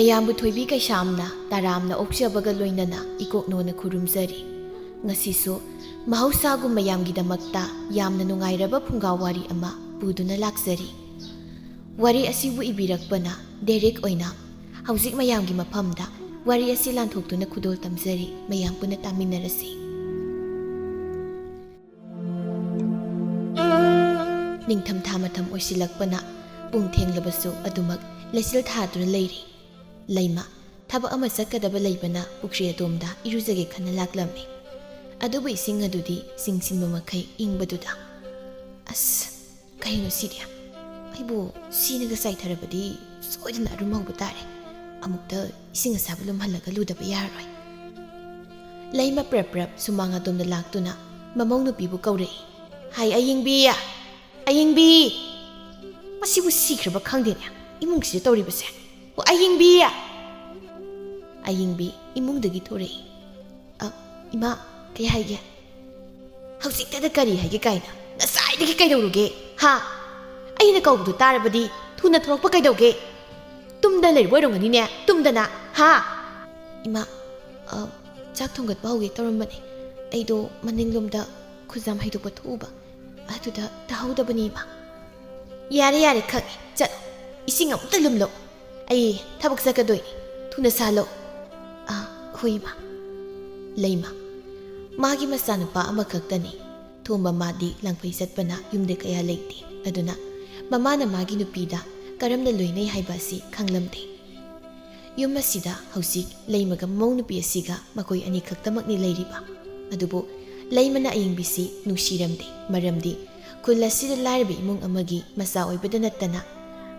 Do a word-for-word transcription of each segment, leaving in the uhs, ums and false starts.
ꯃꯌꯥꯝꯕꯨ ꯊꯣꯏꯕꯤ ꯀꯩꯁꯥꯝꯅ ꯇꯔꯥꯝꯅ ꯑꯣꯛꯆꯕꯒ ꯂꯣꯏꯅꯅ ꯏꯀꯣꯛꯅꯣꯅ ꯈꯨꯔꯨꯝꯖꯔꯤ꯫ ꯉꯁꯤꯁꯨ ꯃꯍꯧꯁꯥꯒꯨꯝ ꯃꯌꯥꯝꯒꯤꯗꯃꯛꯇ ꯌꯥꯝꯅ ꯅꯨꯡꯉꯥꯏꯔꯕ ꯐꯨꯡꯒꯥ ꯋꯥꯔꯤ ꯑꯃ ꯄꯨꯗꯨꯅ ꯂꯥꯛꯆꯔꯤ꯫ ꯋꯥꯔꯤ ꯑꯁꯤꯕꯨ ꯏꯕꯤꯔꯛꯄꯅ ꯗꯦꯔꯦꯛ ꯑꯣꯏꯅ ꯍꯧꯖꯤꯛ ꯃꯌꯥꯝꯒꯤ ꯃꯐꯝꯗ ꯋꯥꯔꯤ ꯑꯁꯤ ꯂꯥꯟꯊꯣꯛꯇꯨꯅ ꯈꯨꯗꯣꯜ ꯇꯝꯖꯔꯤ꯫ ꯃꯌꯥꯝ ꯄꯨꯟꯅ ꯇꯥꯃꯤꯟꯅꯔꯁꯤ꯫ ꯅꯤꯡꯊꯝꯊꯥ ꯃꯇꯝ ꯑꯣꯏꯁꯤꯜꯂꯛꯄꯅ ꯄꯨꯡ ꯊꯦꯡꯂꯕꯁꯨ ꯑꯗꯨꯃꯛ ꯂꯩꯆꯤꯜ ꯊꯥꯗꯨꯅ ꯂꯩꯔꯤ꯫ ꯂꯩꯃ ꯊꯕꯛ ꯑꯃ ꯆꯠꯀꯗꯕ ꯂꯩꯕꯅ ꯄꯨꯈ꯭ꯔꯤ ꯑꯗꯣꯝꯗ ꯏꯔꯨꯖꯒꯦ ꯈꯟꯅ ꯂꯥꯛꯂꯝꯃꯤ꯫ ꯑꯗꯨꯕꯨ ꯏꯁꯤꯡ ꯑꯗꯨꯗꯤ ꯆꯤꯡꯁꯤꯟꯕ ꯃꯈꯩ ꯏꯪꯕꯗꯨꯗ, "ꯑꯁ, ꯀꯩꯅꯣ ꯁꯤꯗꯤ? ꯑꯩꯕꯨ ꯁꯤꯅꯒ ꯆꯥꯏꯊꯔꯕꯗꯤ ꯁꯣꯏꯗꯅ ꯑꯔꯨꯝ ꯍꯧꯕ ꯇꯥꯔꯦ꯫ ꯑꯃꯨꯛꯇ ꯏꯁꯤꯡ ꯑꯁꯥꯕ ꯂꯨꯝꯍꯜꯂꯒ ꯂꯨꯗꯕ ꯌꯥꯔꯔꯣꯏ꯫" ꯂꯩꯃ ꯄ꯭ꯔꯞ ꯄ꯭ꯔꯞ ꯁꯨꯃꯥꯡ ꯑꯗꯣꯝꯗ ꯂꯥꯛꯇꯨꯅ ꯃꯃꯧ ꯅꯨꯄꯤꯕꯨ ꯀꯧꯔꯛꯏ꯫ "ꯍꯥꯏ ꯑꯌꯤꯡꯕꯤ! ꯑꯌꯤꯡꯕꯤ! ꯃꯁꯤꯕꯨ ꯁꯤꯈ꯭ꯔꯕ ꯈꯪꯗꯦꯅꯦ, ꯏꯃꯨꯡꯁꯤꯗ ꯇꯧꯔꯤꯕꯁꯦ꯫ ꯑꯣ, ꯑꯌꯤꯡꯕꯤ!" ꯑꯌꯤꯡꯕꯤ ꯏꯃꯨꯡꯗꯒꯤ ꯊꯣꯔꯛꯏ꯫ "ꯑ, ꯏꯃꯥ, ꯀꯩ ꯍꯥꯏꯒꯦ?" "ꯍꯧꯖꯤꯛꯇꯗ ꯀꯔꯤ ꯍꯥꯏꯒꯦ ꯀꯥꯏꯅ? ꯉꯁꯥꯏꯗꯒꯤ ꯀꯩꯗꯧꯔꯨꯒꯦ? ꯍꯥ? ꯑꯩꯅ ꯀꯧꯕꯗꯨ ꯇꯥꯔꯕꯗꯤ ꯊꯨꯅ ꯊꯣꯔꯛꯄ ꯀꯩꯗꯧꯒꯦ? ꯇꯨꯝꯗ ꯂꯩꯔꯕ ꯑꯣꯏꯔꯝꯒꯅꯤꯅꯦ, ꯇꯨꯝꯗꯅ, ꯍꯥ?" "ꯏꯃꯥ, ꯑ, ꯆꯥꯛ ꯊꯣꯡꯒꯠꯄ ꯍꯧꯒꯦ ꯇꯧꯔꯝꯕꯅꯦ꯫ ꯑꯩꯗꯣ ꯃꯅꯤꯡꯂꯣꯝꯗ ꯈꯨꯖꯥꯝ ꯍꯩꯗꯣꯛꯄ ꯊꯣꯛꯎꯕ, ꯑꯗꯨꯗ ꯇꯥꯍꯧꯗꯕꯅꯤ, ꯏꯃꯥ꯫" "ꯌꯥꯔꯦ, ꯌꯥꯔꯦ, ꯈꯪꯉꯦ꯫ ꯆꯠꯂꯣ, ꯏꯁꯤꯡ ꯑꯃꯨꯛꯇ ꯂꯨꯝꯂꯣ꯫ ꯑꯩ ꯊꯕꯛ ꯆꯠꯀꯗꯣꯏꯅꯤ꯫ ꯊꯨꯅ ꯁꯥꯜꯂꯣ꯫" "ꯑꯥ, ꯍꯣꯏ, ꯏꯃꯥ꯫" ꯂꯩꯃ ꯃꯥꯒꯤ ꯃꯆꯥꯅꯨꯄꯥ ꯑꯃꯈꯛꯇꯅꯤ꯫ ꯊꯣꯝꯕ ꯃꯥꯗꯤ ꯂꯥꯡꯐꯩ ꯆꯠꯄꯅ ꯌꯨꯝꯗ ꯀꯌꯥ ꯂꯩꯇꯦ꯫ ꯑꯗꯨꯅ ꯃꯃꯥꯅ ꯃꯥꯒꯤ ꯅꯨꯄꯤꯗ ꯀꯔꯝꯅ ꯂꯣꯏꯅꯩ ꯍꯥꯏꯕ ꯑꯁꯤ ꯈꯪꯂꯝꯗꯦ꯫ ꯌꯨꯝ ꯑꯁꯤꯗ ꯍꯧꯖꯤꯛ ꯂꯩꯃꯒ ꯃꯃꯧ ꯅꯨꯄꯤ ꯑꯁꯤꯒ ꯃꯈꯣꯏ ꯑꯅꯤꯈꯛꯇꯃꯛꯅꯤ ꯂꯩꯔꯤꯕ꯫ ꯑꯗꯨꯕꯨ ꯂꯩꯃꯅ ꯑꯌꯤꯡꯕꯤꯁꯤ ꯅꯨꯡꯁꯤꯔꯝꯗꯦ, ꯃꯔꯝꯗꯤ ꯈꯨꯜ ꯑꯁꯤꯗ ꯂꯥꯏꯔꯕ ꯏꯃꯨꯡ ꯑꯃꯒꯤ ꯃꯆꯥ ꯑꯣꯏꯕꯗ ꯅꯠꯇꯅ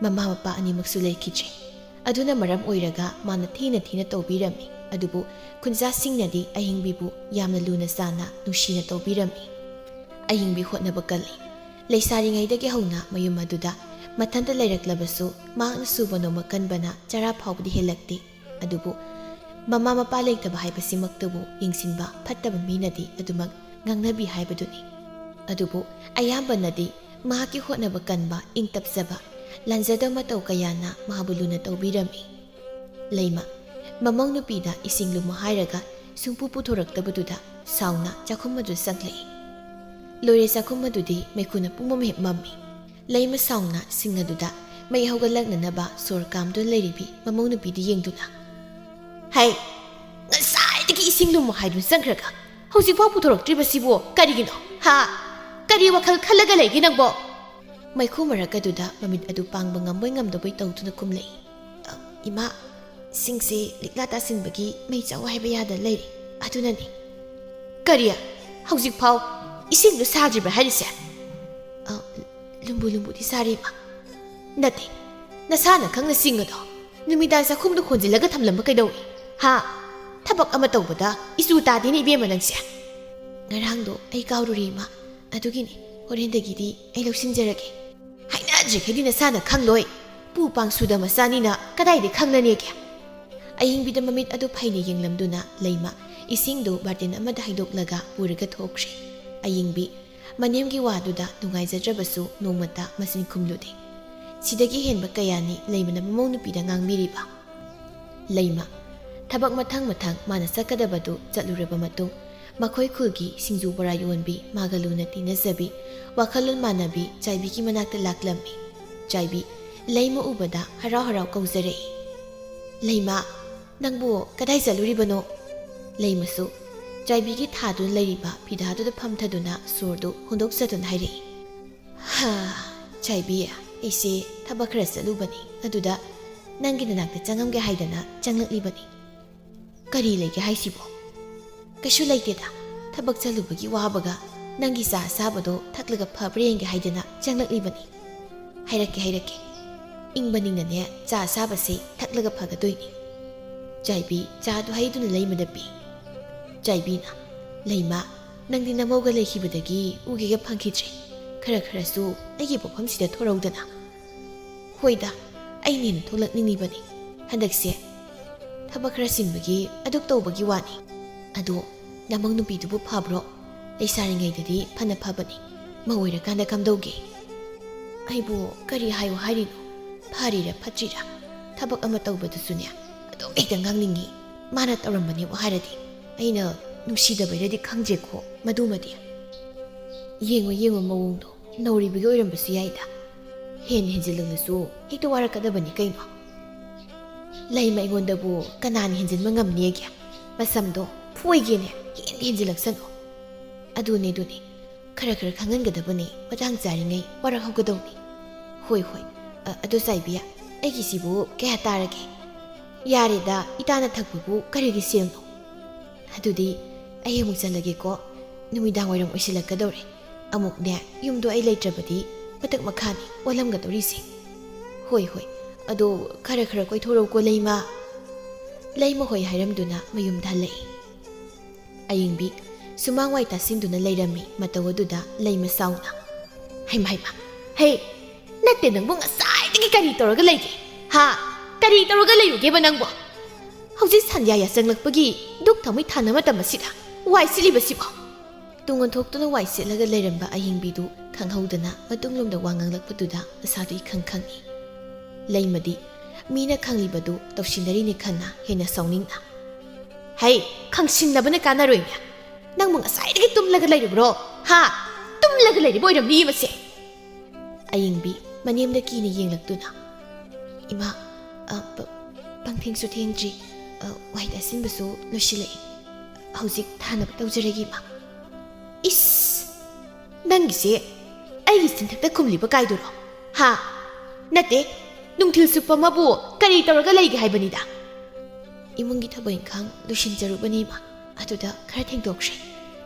ꯃꯃꯥ ꯃꯄꯥ ꯑꯅꯤꯃꯛꯁꯨ ꯂꯩꯈꯤꯗ꯭ꯔꯦ꯫ ꯑꯗꯨꯅ ꯃꯔꯝ ꯑꯣꯏꯔꯒ ꯃꯥꯅ ꯊꯤꯅ ꯊꯤꯅ ꯇꯧꯕꯤꯔꯝꯃꯤ꯫ ꯑꯗꯨꯕꯨ ꯈꯨꯟꯖꯥꯁꯤꯡꯅꯗꯤ ꯑꯍꯤꯡꯕꯤꯕꯨ ꯌꯥꯝꯅ ꯂꯨꯅ ꯆꯥꯟꯅ ꯅꯨꯡꯁꯤꯅ ꯇꯧꯕꯤꯔꯝꯃꯤ꯫ ꯑꯍꯤꯡꯕꯤ ꯍꯣꯠꯅꯕ ꯀꯜꯂꯤ꯫ ꯂꯩꯁꯥꯔꯤꯉꯩꯗꯒꯤ ꯍꯧꯅ ꯃꯌꯨꯝ ꯑꯗꯨꯗ ꯃꯊꯟꯇ ꯂꯩꯔꯛꯂꯕꯁꯨ, ꯃꯍꯥꯛꯅ ꯁꯨꯕ ꯅꯣꯝꯕ ꯀꯟꯕꯅ ꯆꯔꯥ ꯐꯥꯎꯕꯗꯤ ꯍꯦꯜꯂꯛꯇꯦ꯫ ꯑꯗꯨꯕꯨ ꯃꯃꯥ ꯃꯄꯥ ꯂꯩꯇꯕ ꯍꯥꯏꯕꯁꯤꯃꯛꯇꯕꯨ ꯌꯦꯡꯁꯤꯟꯕ ꯐꯠꯇꯕ ꯃꯤꯅꯗꯤ ꯑꯗꯨꯃꯛ ꯉꯥꯡꯅꯕꯤ ꯍꯥꯏꯕꯗꯨꯅꯤ꯫ ꯑꯗꯨꯕꯨ ꯑꯌꯥꯝꯕꯅꯗꯤ ꯃꯍꯥꯛꯀꯤ ꯍꯣꯠꯅꯕ ꯀꯟꯕ, ꯏꯪ ꯇꯞꯆꯕ, ꯂꯥꯟꯖꯗ ꯃꯇꯧ ꯀꯌꯥꯅ ꯃꯍꯥꯛꯄꯨ ꯂꯨꯅ ꯇꯧꯕꯤꯔꯝꯃꯤ꯫ ꯂꯩꯃ, ꯃꯃꯧ ꯅꯨꯄꯤꯗ ꯏꯁꯤꯡ ꯂꯨꯝꯃꯨ ꯍꯥꯏꯔꯒ ꯁꯨꯡꯄꯨ ꯄꯨꯊꯣꯔꯛꯇꯕꯗꯨꯗ ꯁꯥꯎꯅ ꯆꯥꯛꯈꯨꯝ ꯑꯗꯨ ꯆꯪꯂꯛꯏ꯫ ꯂꯣꯏꯔꯦ, ꯆꯥꯛꯈꯨꯝ ꯑꯗꯨꯗꯤ ꯃꯩꯈꯨꯅ ꯄꯨꯝꯃꯝ ꯍꯦꯛ ꯃꯝꯃꯤ꯫ ꯂꯩꯃ ꯁꯥꯎꯅ ꯁꯤꯡ ꯑꯗꯨꯗ ꯃꯩ ꯍꯧꯒꯠꯂꯛꯅꯅꯕ ꯁꯣꯔ ꯀꯥꯝꯗꯨꯅ ꯂꯩꯔꯤꯕꯤ ꯃꯃꯧ ꯅꯨꯄꯤꯗꯨ ꯌꯦꯡꯗꯨꯅ, "ꯍꯩ, ꯉꯁꯥꯏꯗꯒꯤ ꯏꯁꯤꯡ ꯂꯨꯝꯃꯨ ꯍꯥꯏꯗꯨꯅ ꯆꯪꯈ꯭ꯔꯒ ꯍꯧꯖꯤꯛꯐꯥꯎ ꯄꯨꯊꯣꯔꯛꯇ꯭ꯔꯤꯕꯁꯤꯕꯨ ꯀꯔꯤꯒꯤꯅꯣ? ꯍꯥ? ꯀꯔꯤ ꯋꯥꯈꯜ ꯈꯜꯂꯒ ꯂꯩꯒꯦ ꯅꯪꯕꯣ?" ꯃꯩꯈꯨ ꯃꯔꯛ ꯑꯗꯨꯗ ꯃꯃꯤꯠ ꯑꯗꯨ ꯄꯥꯡꯕ ꯉꯝꯕꯣꯏ ꯉꯝꯗꯕꯣꯏ ꯇꯧꯗꯨꯅ ꯈꯨꯝꯂꯛꯏ, "ꯑ, ꯏꯃꯥ, ꯁꯤꯡꯁꯦ ꯂꯤꯛꯂꯥ ꯇꯥꯁꯤꯟꯕꯒꯤ ꯃꯩ ꯆꯥꯎ ꯍꯥꯏꯕ ꯌꯥꯗ ꯂꯩꯔꯦ, ꯑꯗꯨꯅꯅꯤ꯫" "ꯀꯔꯤ? ꯍꯧꯖꯤꯛꯐꯥꯎ ꯏꯁꯤꯡꯗꯨ ꯁꯥꯗ꯭ꯔꯤꯕ꯭ꯔꯥ ꯍꯥꯏꯔꯤꯁꯦ?" "ꯑ, ꯂꯨꯝꯕꯨ ꯂꯨꯝꯕꯨꯗꯤ ꯁꯥꯔꯤ, ꯏꯃꯥ꯫" "ꯅꯠꯇꯦ, ꯅꯁꯥꯅ ꯈꯪꯅ ꯁꯤꯡ ꯑꯗꯣ ꯅꯨꯃꯤꯗꯥꯡ ꯆꯥꯛꯈꯨꯝꯗ ꯍꯣꯟꯖꯤꯜꯂꯒ ꯊꯝꯂꯝꯕ ꯀꯩꯗꯧꯏ? ꯍꯥ? ꯊꯕꯛ ꯑꯃ ꯇꯧꯕꯗ ꯏꯆꯨ ꯇꯥꯗꯦꯅꯦ ꯏꯕꯦꯝꯃ ꯅꯪꯁꯦ꯫ ꯉꯔꯥꯡꯗꯣ ꯑꯩ ꯀꯥꯎꯔꯨꯔꯦ, ꯏꯃꯥ, ꯑꯗꯨꯒꯤꯅꯤ꯫ ꯍꯣꯔꯦꯟꯗꯒꯤꯗꯤ ꯑꯩ ꯂꯧꯁꯤꯟꯖꯔꯒꯦ꯫" "ꯍꯥꯏꯅꯗ꯭ꯔꯤꯈꯩꯗꯤ ꯅꯁꯥꯅ ꯈꯪꯂꯣꯏ꯫ ꯄꯨ ꯄꯥꯡ ꯁꯨꯗ ꯃꯆꯥꯅꯤꯅ ꯀꯗꯥꯏꯗ ꯈꯪꯅꯅꯦꯒꯦ?" ꯑꯌꯤꯡꯕꯤꯗ ꯃꯃꯤꯠ ꯑꯗꯨ ꯐꯩꯅ ꯌꯦꯡꯂꯝꯗꯨꯅ ꯂꯩꯃ ꯏꯁꯤꯡꯗꯨ ꯕꯥꯔꯇꯤꯟ ꯑꯃꯗ ꯍꯩꯗꯣꯛꯂꯒ ꯄꯨꯔꯒ ꯊꯣꯛꯈ꯭ꯔꯦ꯫ ꯑꯌꯤꯡꯕꯤ ꯃꯅꯦꯝꯒꯤ ꯋꯥꯗꯨꯗ ꯅꯨꯡꯉꯥꯏꯖꯗ꯭ꯔꯕꯁꯨ ꯅꯣꯡꯃꯇ ꯃꯆꯤꯟ ꯈꯨꯝꯂꯨꯗꯦ꯫ ꯁꯤꯗꯒꯤ ꯍꯦꯟꯕ ꯀꯌꯥꯅꯤ ꯂꯩꯃꯅ ꯃꯃꯧ ꯅꯨꯄꯤꯗ ꯉꯥꯡꯕꯤꯔꯤꯕ? ꯂꯩꯃ ꯊꯕꯛ ꯃꯊꯪ ꯃꯊꯪ ꯃꯥꯅ ꯆꯠꯀꯗꯕꯗꯨ ꯆꯠꯂꯨꯔꯕ ꯃꯇꯨꯡ, ꯃꯈꯣꯏ ꯈꯨꯜꯒꯤ ꯁꯤꯡꯖꯨ ꯕꯣꯔꯥ ꯌꯣꯟꯕꯤ ꯃꯥꯒ ꯂꯨꯅ ꯇꯤꯟꯅꯖꯕꯤ, ꯋꯥꯈꯜꯂꯣꯟ ꯃꯥꯟꯅꯕꯤ ꯆꯥꯏꯕꯤꯒꯤ ꯃꯅꯥꯛꯇ ꯂꯥꯛꯂꯝꯃꯤ꯫ ꯆꯥꯏꯕꯤ ꯂꯩꯃ ꯎꯕꯗ ꯍꯔꯥꯎ ꯍꯔꯥꯎ ꯀꯧꯖꯔꯛꯏ, "ꯂꯩꯃ, ꯅꯪꯕꯨ ꯀꯗꯥꯏ ꯆꯠꯂꯨꯔꯤꯕꯅꯣ?" ꯂꯩꯃꯁꯨ ꯆꯥꯏꯕꯤꯒꯤ ꯊꯥꯗꯨꯅ ꯂꯩꯔꯤꯕ ꯐꯤꯗꯥꯗꯨꯗ ꯐꯝꯊꯗꯨꯅ ꯁꯣꯔꯗꯨ ꯍꯣꯟꯗꯣꯛꯆꯗꯨꯅ ꯍꯥꯏꯔꯛꯏ, "ꯍꯥ, ꯆꯥꯏꯕꯤ, ꯑꯩꯁꯦ ꯊꯕꯛ ꯈꯔ ꯆꯠꯂꯨꯕꯅꯤ, ꯑꯗꯨꯗ ꯅꯪꯒꯤ ꯅꯅꯥꯛꯇ ꯆꯪꯉꯝꯒꯦ ꯍꯥꯏꯗꯅ ꯆꯪꯂꯛꯂꯤꯕꯅꯤ꯫" "ꯀꯔꯤ ꯂꯩꯒꯦ ꯍꯥꯏꯁꯤꯕꯣ?" "ꯀꯩꯁꯨ ꯂꯩꯇꯦꯗ, ꯊꯕꯛ ꯆꯠꯂꯨꯕꯒꯤ ꯋꯥꯕꯒ ꯅꯪꯒꯤ ꯆꯥ ꯑꯁꯥꯕꯗꯣ ꯊꯛꯂꯒ ꯐꯕ꯭ꯔꯥ ꯌꯦꯡꯒꯦ ꯍꯥꯏꯗꯅ ꯆꯪꯂꯛꯂꯤꯕꯅꯤ꯫" "ꯍꯥꯏꯔꯛꯀꯦ, ꯍꯥꯏꯔꯛꯀꯦ꯫ ꯏꯪꯕ ꯅꯤꯡꯅꯅꯦ ꯆꯥ ꯑꯁꯥꯕꯁꯦ ꯊꯛꯂꯒ ꯐꯒꯗꯣꯏꯅꯤ꯫" ꯆꯥꯏꯕꯤ ꯆꯥꯗꯨ ꯍꯩꯗꯨꯅ ꯂꯩꯃꯗ ꯄꯤ꯫ ꯆꯥꯏꯕꯤꯅ, "ꯂꯩꯃ, ꯅꯪꯗꯤ ꯅꯃꯧꯒ ꯂꯩꯈꯤꯕꯗꯒꯤ ꯎꯒꯦꯒ ꯐꯪꯈꯤꯗ꯭ꯔꯦ꯫ ꯈꯔ ꯈꯔꯁꯨ ꯑꯩꯒꯤ ꯄꯣꯛꯐꯝꯁꯤꯗ ꯊꯣꯔꯧꯗꯅ꯫" "ꯍꯣꯏꯗ, ꯑꯩꯅ ꯍꯦꯟꯅ ꯊꯣꯛꯂꯛꯅꯤꯡꯉꯤꯕꯅꯤ꯫ ꯍꯟꯗꯛꯁꯦ ꯊꯕꯛ ꯈꯔ ꯆꯤꯟꯕꯒꯤ ꯑꯗꯨꯛ ꯇꯧꯕꯒꯤ ꯋꯥꯅꯤ꯫ ꯑꯗꯣ ꯅꯃꯧ ꯅꯨꯄꯤꯗꯨꯕꯨ ꯐꯕ꯭ꯔꯣ? ꯂꯩꯁꯥꯔꯤꯉꯩꯗꯗꯤ ꯐꯅ ꯐꯕꯅꯤ, ꯃꯧ ꯑꯣꯏꯔꯀꯥꯟꯗ ꯀꯝꯗꯧꯒꯦ?" "ꯑꯩꯕꯨ ꯀꯔꯤ ꯍꯥꯏꯌꯨ ꯍꯥꯏꯔꯤꯅꯣ? ꯐꯔꯤꯔꯥ ꯐꯠꯇ꯭ꯔꯤꯔꯥ? ꯊꯕꯛ ꯑꯃ ꯇꯧꯕꯗꯨꯁꯨꯅꯦ, ꯑꯗꯨꯝ ꯍꯦꯛꯇ ꯉꯥꯡꯅꯤꯡꯉꯤ꯫ ꯃꯥꯅ ꯇꯧꯔꯝꯕꯅꯦꯕꯨ ꯍꯥꯏꯔꯗꯤ꯫ ꯑꯩꯅ ꯅꯨꯡꯁꯤꯗꯕꯩꯔꯗꯤ ꯈꯪꯗ꯭ꯔꯦꯀꯣ ꯃꯗꯨꯃꯗꯤ꯫ ꯌꯦꯡꯉꯣ ꯌꯦꯡꯉꯣ ꯃꯑꯣꯡꯗꯣ, ꯅꯧꯔꯤꯕꯒꯤ ꯑꯣꯏꯔꯝꯕꯁꯨ ꯌꯥꯏꯗ꯫ ꯍꯦꯟꯅ ꯍꯦꯟꯖꯤꯜꯂꯛꯂꯁꯨ ꯍꯦꯛꯇ ꯋꯥꯔꯛꯀꯗꯕꯅꯤ ꯀꯩꯅꯣ꯫ ꯂꯩꯃ ꯑꯩꯉꯣꯟꯗꯕꯨ ꯀꯅꯥꯅ ꯍꯦꯟꯖꯤꯟꯕ ꯉꯝꯅꯦꯒꯦ? ꯃꯁꯝꯗꯣ ꯐꯣꯏꯒꯦꯅꯦ, ꯍꯦꯟꯅ ꯍꯦꯟꯖꯤꯜꯂꯛꯁꯅꯨ꯫ ꯑꯗꯨꯅꯦ ꯑꯗꯨꯅꯦ, ꯈꯔ ꯈꯔ ꯈꯪꯍꯟꯒꯗꯕꯅꯤ, ꯃꯇꯥꯡ ꯆꯥꯔꯤꯉꯩ ꯋꯥꯔꯛꯍꯧꯒꯗꯧꯅꯤ꯫ ꯍꯣꯏ ꯍꯣꯏ꯫ ꯑ, ꯑꯗꯣ ꯆꯥꯏꯕꯤ, ꯑꯩꯒꯤꯁꯤꯕꯨ ꯀꯌꯥ ꯇꯥꯔꯒꯦ? ꯌꯥꯔꯦꯗ, ꯏꯇꯥꯅ ꯊꯛꯄꯕꯨ ꯀꯔꯤꯒꯤ ꯁꯦꯜꯅꯣ? ꯑꯗꯨꯗꯤ ꯑꯩ ꯑꯃꯨꯛ ꯆꯠꯂꯒꯦꯀꯣ, ꯅꯨꯃꯤꯗꯥꯡ ꯋꯥꯏꯔꯝ ꯑꯣꯏꯁꯤꯜꯂꯛꯀꯗꯧꯔꯦ꯫ ꯑꯃꯨꯛꯅꯦ, ꯌꯨꯝꯗꯣ ꯑꯩ ꯂꯩꯇ꯭ꯔꯕꯗꯤ ꯃꯊꯛ ꯃꯈꯥꯅꯤ ꯑꯣꯜꯂꯝꯒꯗꯧꯔꯤꯁꯦ꯫ ꯍꯣꯏ ꯍꯣꯏ꯫ ꯑꯗꯣ ꯈꯔ ꯈꯔ ꯀꯣꯏꯊꯣꯔꯛꯎꯀꯣ ꯂꯩꯃ꯫ ꯂꯩꯃ ꯍꯣꯏ ꯍꯥꯏꯔꯝꯗꯨꯅ ꯃꯌꯨꯝꯗ ꯍꯜꯂꯛꯏ꯫ ꯑꯌꯤꯡꯕꯤ ꯁꯨꯃꯥꯡ ꯋꯥꯏ ꯇꯥꯁꯤꯟꯗꯨꯅ ꯂꯩꯔꯝꯃꯤ ꯃꯇꯧ ꯑꯗꯨꯗ ꯂꯩꯃ ꯁꯥꯎꯅ, "ꯍꯩꯃ ꯍꯩꯃ, ꯍꯦ, ꯅꯠꯇꯦ, ꯅꯪꯕꯨ ꯉꯁꯥꯏꯗꯒꯤ ꯀꯔꯤ ꯇꯧꯔꯒ ꯂꯩꯒꯦ? ꯍꯥ? ꯀꯔꯤ ꯇꯧꯔꯒ ꯂꯩꯔꯨꯒꯦꯕ ꯅꯪꯕꯨ? ꯍꯧꯖꯤꯛ ꯁꯟꯗ꯭ꯌꯥ ꯌꯥꯆꯪꯂꯛꯄꯒꯤ ꯙꯨꯛ ꯊꯥꯎꯃꯩ ꯊꯥꯟꯅ ꯃꯇꯝ ꯑꯁꯤꯗ ꯋꯥꯏ ꯁꯤꯠꯂꯤꯕꯁꯤꯕꯣ?" ꯇꯨꯡ ꯑꯣꯟꯊꯣꯛꯇꯨꯅ ꯋꯥꯏ ꯁꯤꯠꯂꯒ ꯂꯩꯔꯝꯕ ꯑꯌꯤꯡꯕꯤꯗꯨ ꯈꯪꯍꯧꯗꯅ ꯃꯇꯨꯡꯂꯣꯝꯗ ꯋꯥ ꯉꯥꯡꯂꯛꯄꯗꯨꯗ ꯃꯁꯥꯗꯨ ꯏꯈꯪ ꯈꯪꯏ꯫ ꯂꯩꯃꯗꯤ ꯃꯤꯅ ꯈꯪꯂꯤꯕꯗꯨ ꯇꯧꯁꯤꯟꯅꯔꯤꯅꯤ ꯈꯟꯅ ꯍꯦꯟꯅ ꯁꯥꯎꯅꯤꯡꯅ, "ꯍꯩ, ꯈꯪꯁꯤꯟꯅꯕꯅ ꯀꯥꯟꯅꯔꯣꯏꯅꯦ꯫ ꯅꯪꯕꯨ ꯉꯁꯥꯏꯗꯒꯤ ꯇꯨꯝꯂꯒ ꯂꯩꯔꯤꯕ꯭ꯔꯣ? ꯍꯥ? ꯇꯨꯝꯂꯒ ꯂꯩꯔꯤꯕ ꯑꯣꯏꯔꯝꯅꯤ ꯃꯁꯦ!" ꯑꯌꯤꯡꯕꯤ ꯃꯅꯦꯝꯗ ꯀꯤꯅ ꯌꯦꯡꯂꯛꯇꯨꯅ, "ꯏꯃꯥ, ꯑ, ꯄ-, ꯄꯪꯊꯦꯡꯁꯨ ꯊꯦꯡꯗ꯭ꯔꯤ, ꯑ, ꯋꯥꯏ ꯇꯥꯁꯤꯟꯕꯁꯨ ꯂꯣꯏꯁꯤꯜꯂꯛꯏ꯫ ꯍꯧꯖꯤꯛ ꯊꯥꯅꯕ ꯇꯧꯖꯔꯒꯦ, ꯏꯃꯥ꯫" "ꯏꯁ! ꯅꯪꯒꯤꯁꯦ ꯑꯩꯒꯤ ꯆꯤꯟꯊꯛꯇ ꯈꯨꯝꯂꯤꯕ ꯀꯥꯏꯗꯨꯔꯣ? ꯍꯥ? ꯅꯠꯇꯦ, ꯅꯨꯡꯊꯤꯜ ꯆꯨꯞꯄ ꯑꯃꯕꯨ ꯀꯔꯤ ꯇꯧꯔꯒ ꯂꯩꯒꯦ ꯍꯥꯏꯕꯅꯤꯗ?" "ꯏꯃꯨꯡꯒꯤ ꯊꯕꯛ ꯏꯪꯈꯥꯡ ꯂꯣꯏꯁꯤꯟꯖꯔꯨꯕꯅꯤ, ꯏꯃꯥ꯫ ꯑꯗꯨꯗ ꯈꯔ ꯊꯦꯡꯗꯣꯛꯈ꯭ꯔꯦ꯫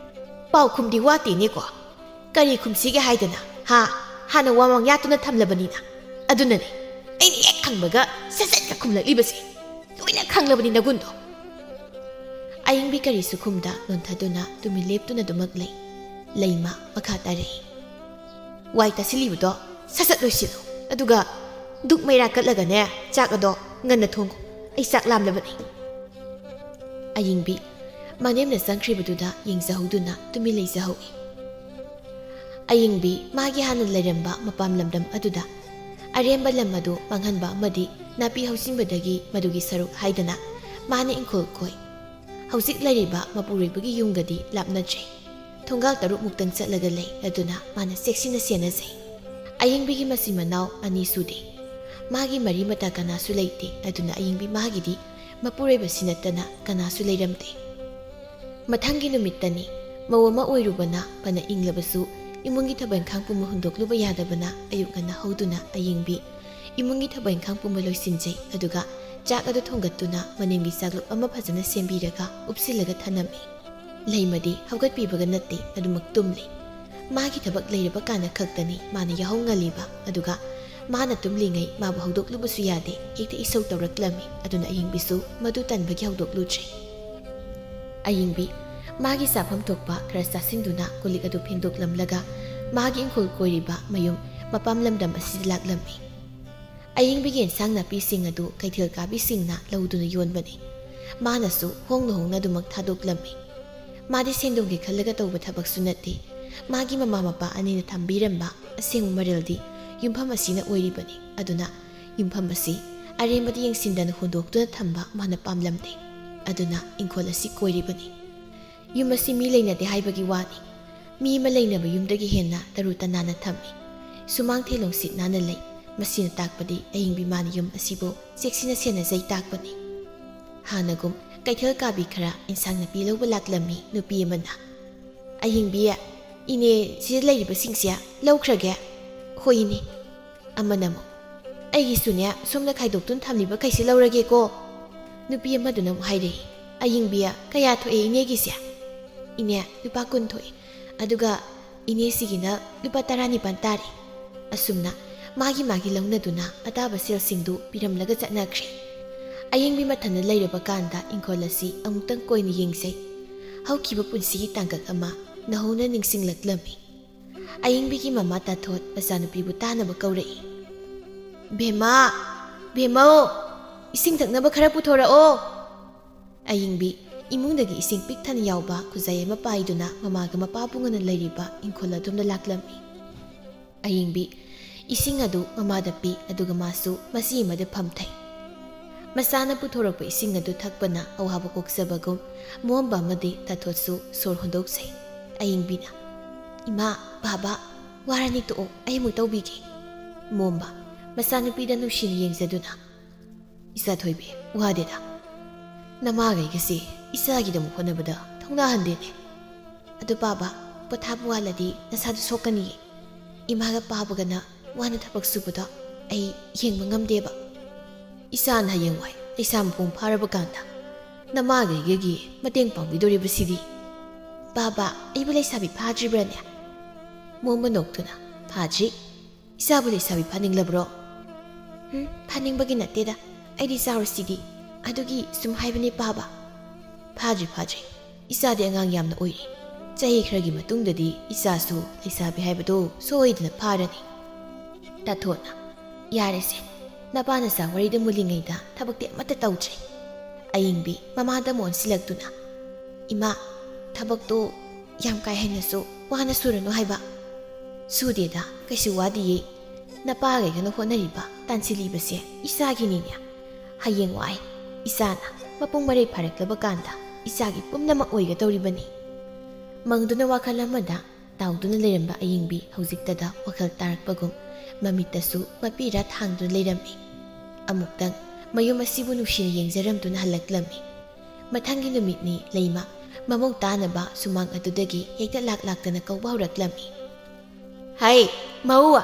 ꯄꯥꯎꯈꯨꯝꯗꯤ ꯋꯥꯠꯇꯦꯅꯦꯀꯣ꯫ ꯀꯔꯤ ꯈꯨꯝꯁꯤꯒꯦ ꯍꯥꯏꯗꯅ, ꯍꯥ? ꯍꯥꯟꯅ ꯋꯥ ꯃꯥꯡ ꯌꯥꯠꯇꯨꯅ ꯊꯝꯂꯕꯅꯤꯅ꯫ ꯑꯗꯨꯅꯅꯦ ꯑꯩꯅ ꯍꯦꯛ ꯍꯪꯕꯒ ꯁꯠ ꯁꯠꯀ ꯈꯨꯝꯂꯛꯂꯤꯕꯁꯦ꯫ ꯂꯣꯏꯅ ꯈꯪꯂꯕꯅꯤ ꯅꯒꯨꯟꯗꯣ꯫" ꯑꯌꯤꯡꯕꯤ ꯀꯔꯤꯁꯨ ꯈꯨꯝꯗ ꯅꯣꯟꯊꯗꯨꯅ ꯇꯨꯃꯤꯟ ꯂꯦꯞꯇꯨꯅ ꯑꯗꯨꯃꯛ ꯂꯩ꯫ ꯂꯩꯃ ꯃꯈꯥ ꯇꯥꯔꯛꯏ, "ꯋꯥꯏ ꯇꯥꯁꯤꯜꯂꯤꯕꯗꯣ ꯁꯠ ꯁꯠ ꯂꯣꯏꯁꯤꯜꯂꯨ꯫ ꯑꯗꯨꯒ ꯙꯨꯛ ꯃꯩꯔꯥ ꯀꯠꯂꯒꯅꯦ, ꯆꯥꯛ ꯑꯗꯣ ꯉꯟꯅ ꯊꯣꯡꯉꯨ꯫ ꯑꯩ ꯆꯥꯛ ꯂꯥꯝꯂꯕꯅꯤ꯫" ꯑꯌꯤꯡꯕꯤ ꯃꯅꯦꯝꯅ ꯆꯪꯈ꯭ꯔꯤꯕꯗꯨꯗ ꯌꯦꯡꯖꯍꯧꯗꯨꯅ ꯇꯨꯃꯤꯟ ꯂꯩꯖꯍꯧꯏ꯫ ꯑꯌꯤꯡꯕꯤ ꯃꯥꯒꯤ ꯍꯥꯟꯅ ꯂꯩꯔꯝꯕ ꯃꯄꯥꯝ ꯂꯝꯗꯝ ꯑꯗꯨꯗ ꯑꯔꯦꯝꯕ ꯂꯝ ꯑꯗꯨ ꯃꯥꯡꯍꯟꯕ ꯑꯃꯗꯤ ꯅꯥꯄꯤ ꯍꯧꯖꯤꯟꯕꯗꯒꯤ ꯃꯗꯨꯒꯤ ꯁꯔꯨꯛ ꯍꯥꯏꯗꯅ ꯃꯥꯅ ꯏꯪꯈꯣꯜ ꯀꯣꯏ꯫ ꯍꯧꯖꯤꯛ ꯂꯩꯔꯤꯕ ꯃꯄꯨꯔꯣꯏꯕꯒꯤ ꯌꯨꯝꯒꯗꯤ ꯂꯥꯞꯅꯗ꯭ꯔꯦ꯫ ꯊꯣꯡꯒꯥꯜ ꯇꯔꯨꯛ ꯃꯨꯛꯇꯪ ꯆꯠꯂꯒ ꯂꯩ, ꯑꯗꯨꯅ ꯃꯥꯅ ꯆꯦꯛꯁꯤꯟꯅ ꯁꯦꯟꯅꯖꯩ꯫ ꯑꯌꯤꯡꯕꯤꯒꯤ ꯃꯆꯤꯟ ꯃꯅꯥꯎ ꯑꯅꯤ ꯁꯨꯗꯦ꯫ ꯃꯥꯒꯤ ꯃꯔꯤ ꯃꯇꯥ ꯀꯅꯥꯁꯨ ꯂꯩꯇꯦ, ꯑꯗꯨꯅ ꯑꯌꯤꯡꯕꯤ ꯃꯥꯒꯤꯗꯤ ꯃꯄꯨꯔꯣꯏꯕꯁꯤ ꯅꯠꯇꯅ ꯀꯅꯥꯁꯨ ꯂꯩꯔꯝꯗꯦ꯫ ꯃꯊꯪꯒꯤ ꯅꯨꯃꯤꯠꯇꯅꯤ꯫ ꯃꯧ ꯑꯃ ꯑꯣꯏꯔꯨꯕꯅ ꯐꯅ ꯏꯪꯂꯕꯁꯨ ꯏꯃꯨꯡꯒꯤ ꯊꯕꯛ ꯏꯪꯈꯥꯡ ꯄꯨꯝꯕ ꯍꯨꯟꯗꯣꯛꯂꯨꯕ ꯌꯥꯗꯕꯅ ꯑꯌꯨꯛ ꯉꯟꯅ ꯍꯧꯗꯨꯅ ꯑꯌꯤꯡꯕꯤ ꯏꯃꯨꯡꯒꯤ ꯊꯕꯛ ꯏꯪꯈꯥꯡ ꯄꯨꯝꯕ ꯂꯣꯏꯁꯤꯟꯖꯩ, ꯑꯗꯨꯒ ꯆꯥꯛ ꯑꯗꯨ ꯊꯣꯡꯒꯠꯇꯨꯅ ꯃꯅꯤꯡꯒꯤ ꯆꯥꯛꯂꯨꯛ ꯑꯃ ꯐꯖꯅ ꯁꯦꯝꯕꯤꯔꯒ ꯎꯞꯁꯤꯜꯂꯒ ꯊꯝꯂꯝꯃꯤ꯫ ꯂꯩꯃꯗꯤ ꯍꯧꯒꯠꯄꯤꯕꯒ ꯅꯠꯇꯦ, ꯑꯗꯨꯃꯛ ꯇꯨꯝꯂꯤ꯫ ꯃꯥꯒꯤ ꯊꯕꯛ ꯂꯩꯔꯕ ꯀꯥꯟꯗ ꯈꯛꯇꯅꯤ ꯃꯥꯅ ꯌꯥꯍꯧ ꯉꯜꯂꯤꯕ, ꯑꯗꯨꯒ ꯃꯥꯅ ꯇꯨꯝꯂꯤꯉꯩ ꯃꯥꯕꯨ ꯍꯧꯗꯣꯛꯂꯨꯕꯁꯨ ꯌꯥꯗꯦ, ꯍꯦꯛꯇ ꯏꯁꯧ ꯇꯧꯔꯛꯂꯝꯃꯤ꯫ ꯑꯗꯨꯅ ꯑꯌꯤꯡꯕꯤꯁꯨ ꯃꯗꯨ ꯇꯟꯕꯒꯤ ꯍꯧꯗꯣꯛꯂꯨꯗ꯭ꯔꯦ꯫ ꯑꯌꯤꯡꯕꯤ ꯃꯥꯒꯤ ꯆꯥꯐꯝ ꯊꯣꯛꯄ ꯈꯔ ꯆꯥꯁꯤꯟꯗꯨꯅ ꯀꯣꯜꯂꯤꯛ ꯑꯗꯨ ꯐꯦꯡꯗꯣꯛꯂꯝꯂꯒ ꯃꯥꯒꯤ ꯏꯪꯈꯣꯜ ꯀꯣꯏꯔꯤꯕ ꯃꯌꯨꯝ ꯃꯄꯥꯝ ꯂꯝꯗꯝ ꯑꯁꯤꯗ ꯂꯥꯛꯂꯝꯃꯤ꯫ ꯑꯌꯤꯡꯕꯤꯒꯤ ꯏꯟꯁꯥꯡ ꯅꯥꯄꯤꯁꯤꯡ ꯑꯗꯨ ꯀꯩꯊꯦꯜ ꯀꯥꯕꯤꯁꯤꯡꯅ ꯂꯧꯗꯨꯅ ꯌꯣꯟꯕꯅꯤ꯫ ꯃꯥꯅꯁꯨ ꯍꯣꯡꯅ ꯍꯣꯡꯅ ꯑꯗꯨꯃꯛ ꯊꯥꯗꯣꯛꯂꯝꯃꯤ꯫ ꯃꯥꯗꯤ ꯁꯦꯟꯗꯣꯡꯒꯤ ꯈꯜꯂꯒ ꯇꯧꯕ ꯊꯕꯛꯁꯨ ꯅꯠꯇꯦ꯫ ꯃꯥꯒꯤ ꯃꯃꯥ ꯃꯄꯥ ꯑꯅꯤꯅ ꯊꯝꯕꯤꯔꯝꯕ ꯑꯁꯦꯡꯕ ꯃꯔꯜꯗꯤ ꯌꯨꯝꯐꯝ ꯑꯁꯤꯅ ꯑꯣꯏꯔꯤꯕꯅꯤ꯫ ꯑꯗꯨꯅ ꯌꯨꯝꯐꯝ ꯑꯁꯤ ꯑꯔꯦꯝꯕꯗ ꯌꯦꯡꯁꯤꯟꯗꯅ ꯍꯨꯟꯗꯣꯛꯇꯨꯅ ꯊꯝꯕ ꯃꯥꯅ ꯄꯥꯝꯂꯝꯗꯦ꯫ ꯑꯗꯨꯅ ꯏꯪꯈꯣꯜ ꯑꯁꯤ ꯀꯣꯏꯔꯤꯕꯅꯤ꯫ ꯌꯨꯝ ꯑꯁꯤ ꯃꯤ ꯂꯩꯅꯗꯦ ꯍꯥꯏꯕꯒꯤ ꯋꯥꯅꯤ꯫ ꯃꯤ ꯑꯃ ꯂꯩꯅꯕ ꯌꯨꯝꯗꯒꯤ ꯍꯦꯟꯅ ꯇꯔꯨ ꯇꯅꯥꯟꯅ ꯊꯝꯃꯤ꯫ ꯁꯨꯃꯥꯡ ꯊꯦꯂꯣꯡ ꯁꯤꯠ ꯅꯥꯟꯅ ꯂꯩ꯫ ꯃꯁꯤꯅ ꯇꯥꯛꯄꯗꯤ ꯑꯌꯤꯡꯕꯤ ꯃꯥꯅ ꯌꯨꯝ ꯑꯁꯤꯕꯨ ꯆꯦꯛꯁꯤꯟꯅ ꯁꯦꯟꯅꯖꯩ ꯇꯥꯛꯄꯅꯤ꯫ ꯍꯥꯟꯅꯒꯨꯝ ꯀꯩꯊꯦꯜ ꯀꯥꯕꯤ ꯈꯔ ꯏꯟꯁꯥꯡ ꯅꯥꯄꯤ ꯂꯧꯕ ꯂꯥꯛꯂꯝꯃꯤ ꯅꯨꯄꯤ ꯑꯃꯅ꯫ "ꯑꯌꯤꯡꯕꯤ, ꯏꯅꯦ, ꯁꯤꯗ ꯂꯩꯔꯤꯕꯁꯤꯡꯁꯦ ꯂꯧꯈ꯭ꯔꯒꯦ?" "ꯍꯣꯏ ꯏꯅꯦ꯫" ꯑꯃꯅ ꯑꯃꯨꯛ, "ꯑꯩꯒꯤꯁꯨꯅꯦ, ꯁꯣꯝꯗ ꯈꯥꯏꯗꯣꯛꯇꯨꯅ ꯊꯝꯂꯤꯕꯈꯩꯁꯦ ꯂꯧꯔꯒꯦꯀꯣ꯫" ꯅꯨꯄꯤ ꯑꯃꯗꯨꯅ ꯑꯃꯨꯛ ꯍꯥꯏꯔꯛꯏ, "ꯑꯌꯤꯡꯕꯤ, ꯀꯌꯥ ꯊꯣꯛꯑꯦ ꯏꯅꯦꯒꯤꯁꯦ?" "ꯏꯅꯦ, ꯂꯨꯄꯥ ꯀꯨꯟ ꯊꯣꯛꯑꯦ꯫ ꯑꯗꯨꯒ ꯏꯅꯦꯁꯤꯒꯤꯅ ꯂꯨꯄꯥ ꯇꯔꯥꯅꯤꯄꯥꯟ ꯇꯥꯔꯦ꯫" ꯑꯁꯨꯝꯅ ꯃꯥꯒꯤ ꯃꯥꯒꯤ ꯂꯧꯅꯗꯨꯅ ꯑꯇꯥꯕ ꯁꯦꯜꯁꯤꯡꯗꯨ ꯄꯤꯔꯝꯂꯒ ꯆꯠꯅꯈ꯭ꯔꯦ꯫ ꯑꯌꯤꯡꯕꯤ ꯃꯊꯟꯗ ꯂꯩꯔꯕ ꯀꯥꯟꯗ ꯏꯪꯈꯣꯜ ꯑꯁꯤ ꯑꯃꯨꯛꯇꯪ ꯀꯣꯏꯅ ꯌꯦꯡꯖꯩ꯫ ꯍꯧꯈꯤꯕ ꯄꯨꯟꯁꯤꯒꯤ ꯇꯥꯡꯀꯛ ꯑꯃ ꯅꯧꯍꯧꯅ ꯅꯤꯡꯁꯤꯡꯂꯛꯂꯝꯃꯤ꯫ ꯑꯌꯤꯡꯕꯤꯒꯤ ꯃꯃꯥ ꯇꯥꯊꯣꯠ ꯃꯆꯥꯅꯨꯄꯤꯕꯨ ꯇꯥꯅꯕ ꯀꯧꯔꯛꯏ꯫ "ꯕꯦꯝꯃ, ꯕꯦꯝꯃꯧ, ꯏꯁꯤꯡ ꯊꯛꯅꯕ ꯈꯔ ꯄꯨꯊꯣꯔꯛꯑꯣ꯫" ꯑꯌꯤꯡꯕꯤ ꯏꯃꯨꯡꯗꯒꯤ ꯏꯁꯤꯡ ꯄꯤꯛ ꯊꯟꯅ ꯌꯥꯎꯕ ꯈꯨꯖꯥꯏ ꯑꯃ ꯄꯥꯏꯗꯨꯅ ꯃꯃꯥꯒ ꯃꯄꯥꯕꯨ ꯉꯅ ꯂꯩꯔꯤꯕ ꯏꯪꯈꯣꯜ ꯑꯗꯣꯝꯗ ꯂꯥꯛꯂꯝꯃꯤ꯫ ꯑꯌꯤꯡꯕꯤ ꯏꯁꯤꯡ ꯑꯗꯨ ꯃꯃꯥꯗ ꯄꯤ, ꯑꯗꯨꯒ ꯃꯥꯁꯨ ꯃꯆꯤ ꯑꯃꯗ ꯐꯝꯊꯩ꯫ ꯃꯆꯥꯅ ꯄꯨꯊꯣꯔꯛꯄ ꯏꯁꯤꯡ ꯑꯗꯨ ꯊꯛꯄꯅ ꯑꯋꯥꯕ ꯀꯣꯛꯆꯕꯒꯨꯝ ꯃꯣꯝꯕ ꯑꯃꯗꯤ ꯇꯥꯊꯣꯠꯁꯨ ꯁꯣꯔ ꯍꯣꯟꯗꯣꯛꯆꯩ꯫ ꯑꯌꯤꯡꯕꯤꯅ, "ꯏꯃꯥ, ꯕꯥꯕꯥ, ꯋꯥꯔꯅꯤ ꯇꯣꯛꯑꯣ, ꯑꯩ ꯑꯃꯨꯛ ꯇꯧꯕꯤꯒꯦ꯫" ꯃꯣꯝꯕ, ꯃꯆꯥꯅꯨꯄꯤꯗ ꯅꯨꯡꯁꯤꯅ ꯌꯦꯡꯖꯗꯨꯅ, "ꯏꯆꯥ ꯊꯣꯏꯕꯤ, ꯋꯥꯗꯦꯗ꯫ ꯅꯃꯥꯈꯩꯒꯁꯦ ꯏꯆꯥꯒꯤꯗꯃꯛ ꯍꯣꯠꯅꯕꯗ ꯊꯧꯅꯥ ꯍꯟꯗꯦꯅꯦ꯫ ꯑꯗꯨ ꯄꯥꯕ, ꯄꯣꯊꯥꯕ ꯋꯥꯠꯂꯗꯤ ꯅꯁꯥꯗꯨ ꯁꯣꯛꯀꯅꯤꯌꯦ꯫ ꯏꯃꯥꯒ ꯄꯥꯕꯒꯅ ꯋꯥꯅ ꯊꯕꯛ ꯁꯨꯕꯗꯣ ꯑꯩ ꯌꯦꯡꯕ ꯉꯝꯗꯦꯕ꯫ ꯏꯆꯥꯅ ꯍꯌꯦꯡꯋꯥꯏ ꯂꯩꯁꯥ ꯃꯄꯨꯡ ꯐꯥꯔꯕ ꯀꯥꯟꯗ ꯅꯃꯥꯈꯩꯒꯒꯤ ꯃꯇꯦꯡ ꯄꯥꯡꯕꯤꯗꯣꯔꯤꯕꯁꯤꯗꯤ꯫" "ꯄꯥꯕ, ꯑꯩꯕꯨ ꯂꯩꯁꯥꯕꯤ ꯐꯥꯗ꯭ꯔꯤꯕ꯭ꯔꯅꯦ?" ꯃꯣꯝꯕ ꯅꯣꯛꯇꯨꯅ, "ꯐꯥꯗ꯭ꯔꯤ꯫ ꯏꯆꯥꯕꯨ ꯂꯩꯁꯥꯕꯤ ꯐꯥꯅꯤꯡꯂꯕ꯭ꯔꯣ?" "ꯎꯝ, ꯐꯥꯅꯤꯡꯕꯒꯤ ꯅꯠꯇꯦꯗ, ꯑꯩꯗꯤ ꯆꯥꯎꯔꯁꯤꯗꯤ, ꯑꯗꯨꯒꯤ ꯁꯨꯝ ꯍꯥꯏꯕꯅꯦ ꯄꯥꯕ꯫" "ꯐꯥꯗ꯭ꯔꯤ, ꯐꯥꯗ꯭ꯔꯤ꯫ ꯏꯆꯥꯗꯤ ꯑꯉꯥꯡ ꯌꯥꯝꯅ ꯑꯣꯏꯔꯤ꯫ ꯆꯍꯤ ꯈꯔꯒꯤ ꯃꯇꯨꯡꯗꯗꯤ ꯏꯆꯥꯁꯨ ꯂꯩꯁꯥꯕꯤ ꯍꯥꯏꯕꯗꯣ ꯁꯣꯏꯗꯅ ꯐꯥꯔꯅꯤ꯫" ꯇꯥꯊꯣꯠꯅ, "ꯌꯥꯔꯦꯁꯦ, ꯅꯄꯥ ꯅꯆꯥ ꯋꯥꯔꯤꯗ ꯃꯨꯜꯂꯤꯉꯩꯗ ꯊꯕꯛꯇꯤ ꯑꯃꯠꯇ ꯇꯧꯗ꯭ꯔꯦ꯫" ꯑꯌꯤꯡꯕꯤ ꯃꯃꯥꯗ ꯑꯃꯨꯛ ꯑꯣꯟꯁꯤꯜꯂꯛꯇꯨꯅ, "ꯏꯃꯥ, ꯊꯕꯛꯇꯣ ꯌꯥꯝ ꯀꯥ ꯍꯦꯟꯅꯁꯨ ꯋꯥꯅ ꯁꯨꯔꯅꯨ ꯍꯥꯏꯕ꯫" "ꯁꯨꯗꯦꯗ, ꯀꯩꯁꯨ ꯋꯥꯗꯤꯌꯦ꯫ ꯅꯄꯥꯈꯩꯒꯅ ꯍꯣꯠꯅꯔꯤꯕ, ꯇꯥꯟꯁꯤꯜꯂꯤꯕꯁꯦ ꯏꯆꯥꯒꯤꯅꯤꯅꯦ꯫ ꯍꯌꯦꯡꯋꯥꯏ ꯏꯆꯥꯅ ꯃꯄꯨꯡ ꯃꯔꯩ ꯐꯥꯔꯛꯂꯕ ꯀꯥꯟꯗ ꯏꯆꯥꯒꯤ ꯄꯨꯝꯅꯃꯛ ꯑꯣꯏꯒꯗꯧꯔꯤꯕꯅꯤ꯫" ꯃꯪꯗꯨꯅ ꯋꯥꯈꯜ ꯑꯃꯗ ꯇꯥꯎꯗꯨꯅ ꯂꯩꯔꯝꯕ ꯑꯌꯤꯡꯕꯤ ꯍꯧꯖꯤꯛꯇꯗ ꯋꯥꯈꯜ ꯇꯥꯔꯛꯄꯒꯨꯝ ꯃꯃꯤꯠꯇꯁꯨ ꯃꯄꯤꯔꯥ ꯊꯥꯡꯗꯨꯅ ꯂꯩꯔꯝꯃꯤ꯫ ꯑꯃꯨꯛꯇꯪ ꯃꯌꯨꯝ ꯑꯁꯤꯕꯨ ꯅꯨꯡꯁꯤꯅ ꯌꯦꯡꯖꯔꯝꯗꯨꯅ ꯍꯜꯂꯛꯂꯝꯃꯤ꯫ ꯃꯊꯪꯒꯤ ꯅꯨꯃꯤꯠꯅꯤ ꯂꯩꯃ ꯃꯃꯧ ꯇꯥꯅꯕ ꯁꯨꯃꯥꯡ ꯑꯗꯨꯗꯒꯤ ꯍꯦꯛꯇ ꯂꯥꯛ ꯂꯥꯛꯇꯅ ꯀꯧꯕ ꯍꯧꯔꯛꯂꯝꯃꯤ꯫ "ꯍꯩ, ꯃꯧ!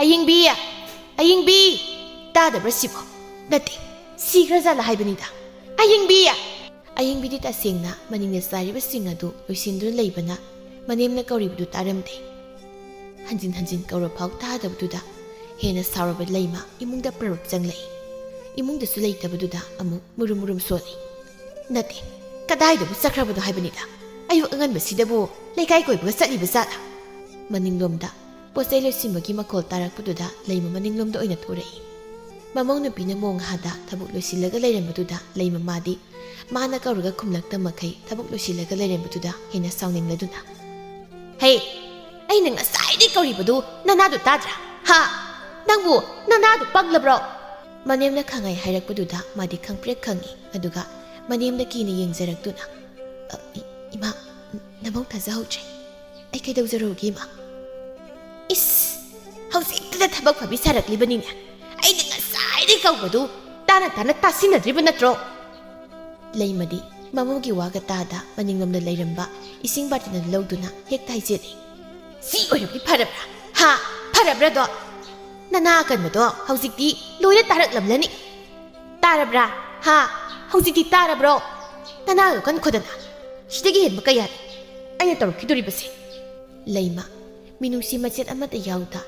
ꯑꯌꯤꯡꯕꯤ! ꯑꯌꯤꯡꯕꯤ! ꯇꯥꯗꯕ꯭ꯔꯥ ꯁꯤꯕꯣ? ꯅꯠꯇꯦ, ꯁꯤꯈ꯭ꯔꯖꯥꯠꯂ ꯍꯥꯏꯕꯅꯤꯗ꯫ ꯑꯌꯤꯡꯕꯤ!" ꯑꯌꯤꯡꯕꯤꯗꯤ ꯇꯁꯦꯡꯅ ꯃꯅꯤꯡꯗ ꯆꯥꯔꯤꯕꯁꯤꯡ ꯑꯗꯨ ꯂꯣꯏꯁꯤꯟꯗꯨꯅ ꯂꯩꯕꯅ ꯃꯅꯦꯝꯅ ꯀꯧꯔꯤꯕꯗꯨ ꯇꯥꯔꯝꯗꯦ꯫ ꯍꯟꯖꯤꯟ ꯍꯟꯖꯤꯟ ꯀꯧꯔꯐꯥꯎ ꯇꯥꯗꯕꯗꯨꯗ ꯍꯦꯟꯅ ꯁꯥꯎꯔꯕ ꯂꯩꯃ ꯏꯃꯨꯡꯗ ꯄ꯭ꯔꯞ ꯆꯪꯂꯛꯏ꯫ ꯏꯃꯨꯡꯗꯁꯨ ꯂꯩꯇꯕꯗꯨꯗ ꯑꯃꯨꯛ ꯃꯨꯔꯨꯝ ꯃꯨꯔꯨꯝ ꯁꯣꯜꯂꯤ꯫ "ꯅꯠꯇꯦ, ꯀꯗꯥꯏꯗꯕꯨ ꯆꯠꯈ꯭ꯔꯕꯅꯣ ꯍꯥꯏꯕꯅꯤꯗ? ꯑꯌꯨꯛ ꯑꯉꯟꯕꯁꯤꯗꯕꯨ ꯂꯩꯀꯥꯏ ꯀꯣꯏꯕꯒ ꯆꯠꯂꯤꯕ ꯖꯥꯠꯂ?" ꯃꯅꯤꯡꯂꯣꯝꯗ ꯄꯣꯠ ꯆꯩ ꯂꯣꯏꯁꯤꯟꯕꯒꯤ ꯃꯈꯣꯜ ꯇꯥꯔꯛꯄꯗꯨꯗ ꯂꯩꯃ ꯃꯅꯤꯡꯂꯣꯝꯗ ꯑꯣꯏꯅ ꯊꯣꯔꯛꯏ꯫ ꯃꯃꯧ ꯅꯨꯄꯤꯅ ꯃꯣꯡꯍꯥꯗ ꯊꯕꯛ ꯂꯣꯏꯁꯤꯜꯂꯒ ꯂꯩꯔꯝꯕꯗꯨꯗ ꯂꯩꯃ ꯃꯥꯗꯤ ꯃꯥꯅ ꯀꯧꯔꯒ ꯈꯨꯝꯂꯛꯇ ꯃꯈꯩ ꯊꯕꯛ ꯂꯣꯏꯁꯤꯜꯂꯒ ꯂꯩꯔꯝꯕꯗꯨꯗ ꯍꯦꯟꯅ ꯁꯥꯎꯅꯤꯡꯂꯗꯨꯅ, "ꯍꯦ, ꯑꯩꯅ ꯉꯁꯥꯏꯗꯩ ꯀꯧꯔꯤꯕꯗꯨ ꯅꯅꯥꯗꯨ ꯇꯥꯗ꯭ꯔꯥ? ꯍꯥ? ꯅꯪꯕꯨ ꯅꯅꯥꯗꯨ ꯄꯪꯂꯕ꯭ꯔꯣ? ꯃꯅꯦꯝꯅ ꯈꯪꯉꯩ ꯍꯥꯏꯔꯛꯄꯗꯨꯗ ꯃꯥꯗꯤ ꯈꯪꯄ꯭ꯔꯦꯛ ꯈꯪꯉꯤ, ꯑꯗꯨꯒ ꯃꯅꯦꯝꯗ ꯀꯤꯅ ꯌꯦꯡꯖꯔꯛꯇꯨꯅ, "ꯑ, ꯏ-, ꯏꯃꯥ, ꯅꯃꯧ ꯊꯥꯖꯍꯧꯗ꯭ꯔꯦ꯫ ꯑꯩ ꯀꯩꯗꯧꯖꯔꯨꯒꯦ, ꯏꯃꯥ?" "ꯏꯁ, ꯍꯧꯖꯤꯛꯇꯗ ꯊꯕꯛ ꯐꯕꯤ ꯁꯥꯔꯛꯂꯤꯕꯅꯤꯅꯦ꯫ ꯑꯩꯅ ꯉꯁꯥꯏꯗꯩ ꯀꯧꯕꯗꯨ ꯇꯥꯅ ꯇꯥꯅ ꯇꯥꯁꯤꯟꯅꯗ꯭ꯔꯤꯕ ꯅꯠꯇ꯭ꯔꯣ?" ꯂꯩꯃꯗꯤ ꯃꯃꯧꯒꯤ ꯋꯥꯒ ꯇꯥꯗ ꯃꯅꯤꯡꯂꯣꯝꯗ ꯂꯩꯔꯝꯕ ꯏꯁꯤꯡ ꯕꯥꯔꯇꯤꯟ ꯑꯗꯨ ꯂꯧꯗꯨꯅ ꯍꯦꯛꯇ ꯍꯥꯏꯖꯤꯜꯂꯤ꯫ "ꯁꯤ ꯑꯣꯏꯔꯕꯗꯤ ꯐꯔꯕ꯭ꯔꯥ? ꯍꯥ? ꯐꯔꯕ꯭ꯔꯥꯗꯣ? ꯅꯅꯥ ꯑꯀꯟꯕꯗꯣ ꯍꯧꯖꯤꯛꯇꯤ ꯂꯣꯏꯅ ꯇꯥꯔꯛꯂꯝꯂꯅꯤ꯫ ꯇꯥꯔꯕ꯭ꯔꯥ? ꯍꯥ? ꯍꯧꯖꯤꯛꯇꯤ ꯇꯥꯔꯕ꯭ꯔꯣ? ꯅꯅꯥꯗꯣ ꯀꯟꯈꯣꯗꯅ꯫ ꯁꯤꯗꯒꯤ ꯍꯦꯟꯕ ꯀꯌꯥꯅꯤ? ꯑꯩꯅ ꯇꯧꯔꯛꯈꯤꯗꯣꯔꯤꯕꯁꯦ?" ꯂꯩꯃ, ꯃꯤꯅꯨꯡꯁꯤ ꯃꯆꯦꯠ ꯑꯃꯠꯇ ꯌꯥꯎꯗ,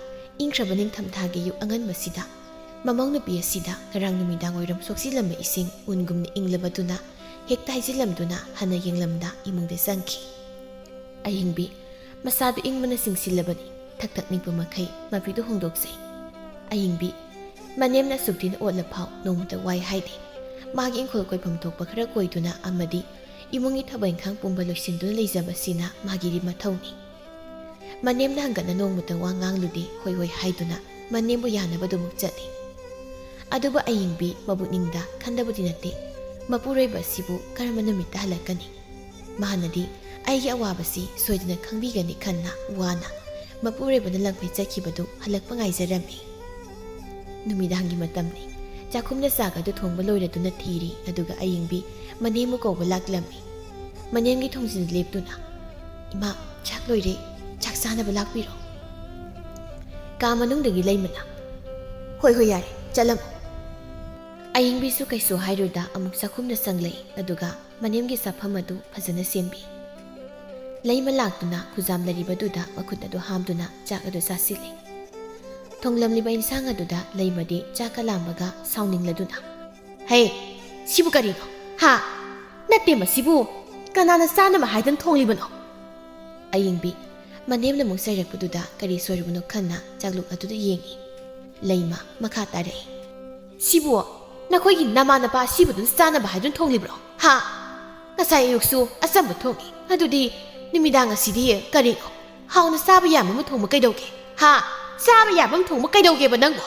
ꯏꯪꯈ꯭ꯔꯕ ꯅꯤꯡꯊꯝꯊꯥꯒꯤ ꯑꯌꯨꯛ ꯑꯉꯟꯕꯁꯤꯗ, ꯃꯃꯧ ꯅꯨꯄꯤ ꯑꯁꯤꯗ ꯉꯔꯥꯡ ꯅꯨꯃꯤꯗꯥꯡ ꯋꯥꯏꯔꯝ ꯁꯣꯛꯆꯤꯜꯂꯝꯕ ꯏꯁꯤꯡ ꯎꯟꯒꯨꯝꯅ ꯏꯪꯂꯕꯗꯨꯅ ꯍꯦꯛꯇ ꯍꯩꯖꯤꯜꯂꯝꯗꯨꯅ ꯍꯟꯅ ꯌꯦꯡꯂꯝꯗ ꯏꯃꯨꯡꯗ ꯆꯪꯈꯤ꯫ ꯑꯌꯤꯡꯕꯤ, ꯃꯁꯥꯗꯨ ꯏꯪꯕꯅ ꯁꯤꯡꯁꯤꯜꯂꯕꯅꯤ, ꯊꯛ ꯊꯛ ꯅꯤꯛꯄ ꯃꯈꯩ ꯃꯄꯤꯗꯨ ꯍꯣꯡꯗꯣꯛꯆꯩ꯫ ꯑꯌꯤꯡꯕꯤ, ꯃꯅꯦꯝꯅ ꯑꯁꯨꯛ ꯊꯤꯅ ꯑꯣꯠꯂ ꯐꯥꯎ ꯅꯣꯡꯃꯇ ꯋꯥꯏ ꯍꯥꯏꯗꯦ꯫ ꯃꯥꯒꯤ ꯏꯪꯈꯣꯜ ꯀꯣꯏꯐꯝ ꯊꯣꯛꯄ ꯈꯔ ꯀꯣꯏꯗꯨꯅ ꯑꯃꯗꯤ ꯏꯃꯨꯡꯒꯤ ꯊꯕꯛ ꯏꯪꯈꯥꯡ ꯄꯨꯝꯕ ꯂꯣꯏꯁꯤꯟꯗꯨꯅ ꯂꯩꯖꯕꯁꯤꯅ ꯃꯥꯒꯤꯗꯤ ꯃꯊꯧꯅꯤ꯫ ꯃꯅꯦꯝꯅ ꯍꯪꯒꯠꯅ ꯅꯣꯡꯃꯇ ꯋꯥ ꯉꯥꯡꯂꯨꯗꯦ, ꯍꯣꯏ ꯍꯣꯏ ꯍꯥꯏꯗꯨꯅ ꯃꯅꯦꯝꯕꯨ ꯌꯥꯅꯕꯗꯨꯃꯛ ꯆꯠꯂꯤ꯫ ꯑꯗꯨꯕꯨ ꯑꯌꯤꯡꯕꯤ ꯃꯕꯨꯛꯅꯤꯡꯗ ꯈꯟꯗꯕꯗꯤ ꯅꯠꯇꯦ, ꯃꯄꯨꯔꯣꯏꯕ ꯑꯁꯤꯕꯨ ꯀꯔꯝꯕ ꯅꯨꯃꯤꯠꯇ ꯍꯜꯂꯛꯀꯅꯤ? ꯃꯍꯥꯛꯅꯗꯤ ꯑꯩꯒꯤ ꯑꯋꯥꯕꯁꯤ ꯁꯣꯏꯗꯅ ꯈꯪꯕꯤꯒꯅꯤ ꯈꯟꯅ ꯋꯥꯅ ꯃꯄꯨꯔꯣꯏꯕꯅ ꯂꯝꯈꯩ ꯆꯠꯈꯤꯕꯗꯨ ꯍꯜꯂꯛꯄ ꯉꯥꯏꯖꯔꯝꯃꯤ꯫ ꯅꯨꯃꯤꯗꯥꯡꯒꯤ ꯃꯇꯝꯅꯤ꯫ ꯆꯥꯛꯈꯨꯝꯗ ꯆꯥꯛ ꯑꯗꯨ ꯊꯣꯡꯕ ꯂꯣꯏꯔꯗꯨꯅ ꯊꯤꯔꯤ, ꯑꯗꯨꯒ ꯑꯌꯤꯡꯕꯤ ꯃꯅꯦꯝꯕꯨ ꯀꯧꯕ ꯂꯥꯛꯂꯝꯃꯤ꯫ ꯃꯅꯦꯝꯒꯤ ꯊꯣꯡꯖꯤꯟꯗ ꯂꯦꯞꯇꯨꯅ, "ꯏꯃꯥ, ꯆꯥꯛ ꯂꯣꯏꯔꯦ, ꯆꯥꯛ ꯆꯥꯅꯕ ꯂꯥꯛꯄꯤꯔꯣ꯫" ꯀꯥ ꯃꯅꯨꯡꯗꯒꯤ ꯂꯩꯃꯅ, "ꯍꯣꯏ ꯍꯣꯏ, ꯌꯥꯔꯦ, ꯆꯠꯂꯝꯃꯣ꯫" ꯑꯌꯤꯡꯕꯤꯁꯨ ꯀꯩꯁꯨ ꯍꯥꯏꯔꯨꯗ ꯑꯃꯨꯛ ꯆꯥꯛꯈꯨꯝꯗ ꯆꯪꯂꯛꯏ, ꯑꯗꯨꯒ ꯃꯅꯦꯝꯒꯤ ꯆꯥꯐꯝ ꯑꯗꯨ ꯐꯖꯅ ꯁꯦꯝꯕꯤ꯫ ꯂꯩꯃ ꯂꯥꯛꯇꯨꯅ ꯈꯨꯖꯥꯝ ꯂꯩꯔꯤꯕꯗꯨꯗ ꯃꯈꯨꯠ ꯑꯗꯨ ꯍꯥꯝꯗꯨꯅ ꯆꯥꯛ ꯑꯗꯨ ꯆꯥꯁꯤꯜꯂꯤ꯫ ꯊꯣꯡꯂꯝꯂꯤꯕ ꯏꯟꯁꯥꯡ ꯑꯗꯨꯗ ꯂꯩꯃꯗꯤ ꯆꯥꯛꯀ ꯂꯥꯝꯕꯒ ꯁꯥꯎꯅꯤꯡꯂꯗꯨꯅ, "ꯍꯦ, ꯁꯤꯕꯨ ꯀꯔꯤꯅꯣ? ꯍꯥ? ꯅꯠꯇꯦ, ꯃꯁꯤꯕꯨ ꯀꯅꯥꯅ ꯆꯥꯅꯕ ꯍꯥꯏꯗꯨꯅ ꯊꯣꯡꯂꯤꯕꯅꯣ?" ꯑꯌꯤꯡꯕꯤ ꯃꯅꯦꯝꯅ ꯑꯃꯨꯛ ꯆꯩꯔꯛꯄꯗꯨꯗ ꯀꯔꯤ ꯁꯣꯏꯔꯕꯅꯣ ꯈꯟꯅ ꯆꯥꯛꯂꯨꯛ ꯑꯗꯨꯗ ꯌꯦꯡꯉꯤ꯫ ꯂꯩꯃ ꯃꯈꯥ ꯇꯥꯔꯛꯏ, "ꯁꯤꯕꯨ ꯅꯈꯣꯏꯒꯤ ꯅꯃꯥꯅꯄꯥ ꯑꯁꯤꯕꯗꯨꯅ ꯆꯥꯅꯕ ꯍꯥꯏꯗꯨꯅ ꯊꯣꯡꯂꯤꯕ꯭ꯔꯣ? ꯍꯥ? ꯉꯁꯥꯏ ꯑꯌꯨꯛꯁꯨ ꯑꯆꯝꯕ ꯊꯣꯡꯉꯤ, ꯑꯗꯨꯗꯤ ꯅꯨꯃꯤꯗꯥꯡ ꯑꯁꯤꯗꯤ ꯀꯔꯤꯅꯣ? ꯍꯥꯎꯅ ꯆꯥꯕ ꯌꯥꯕ ꯑꯃ ꯊꯣꯡꯕ ꯀꯩꯗꯧꯒꯦ? ꯍꯥ?" ꯆꯥꯕ ꯌꯥꯕ ꯑꯃ ꯊꯣꯡꯕ ꯀꯩꯗꯧꯒꯦꯕ ꯅꯪꯕꯣ?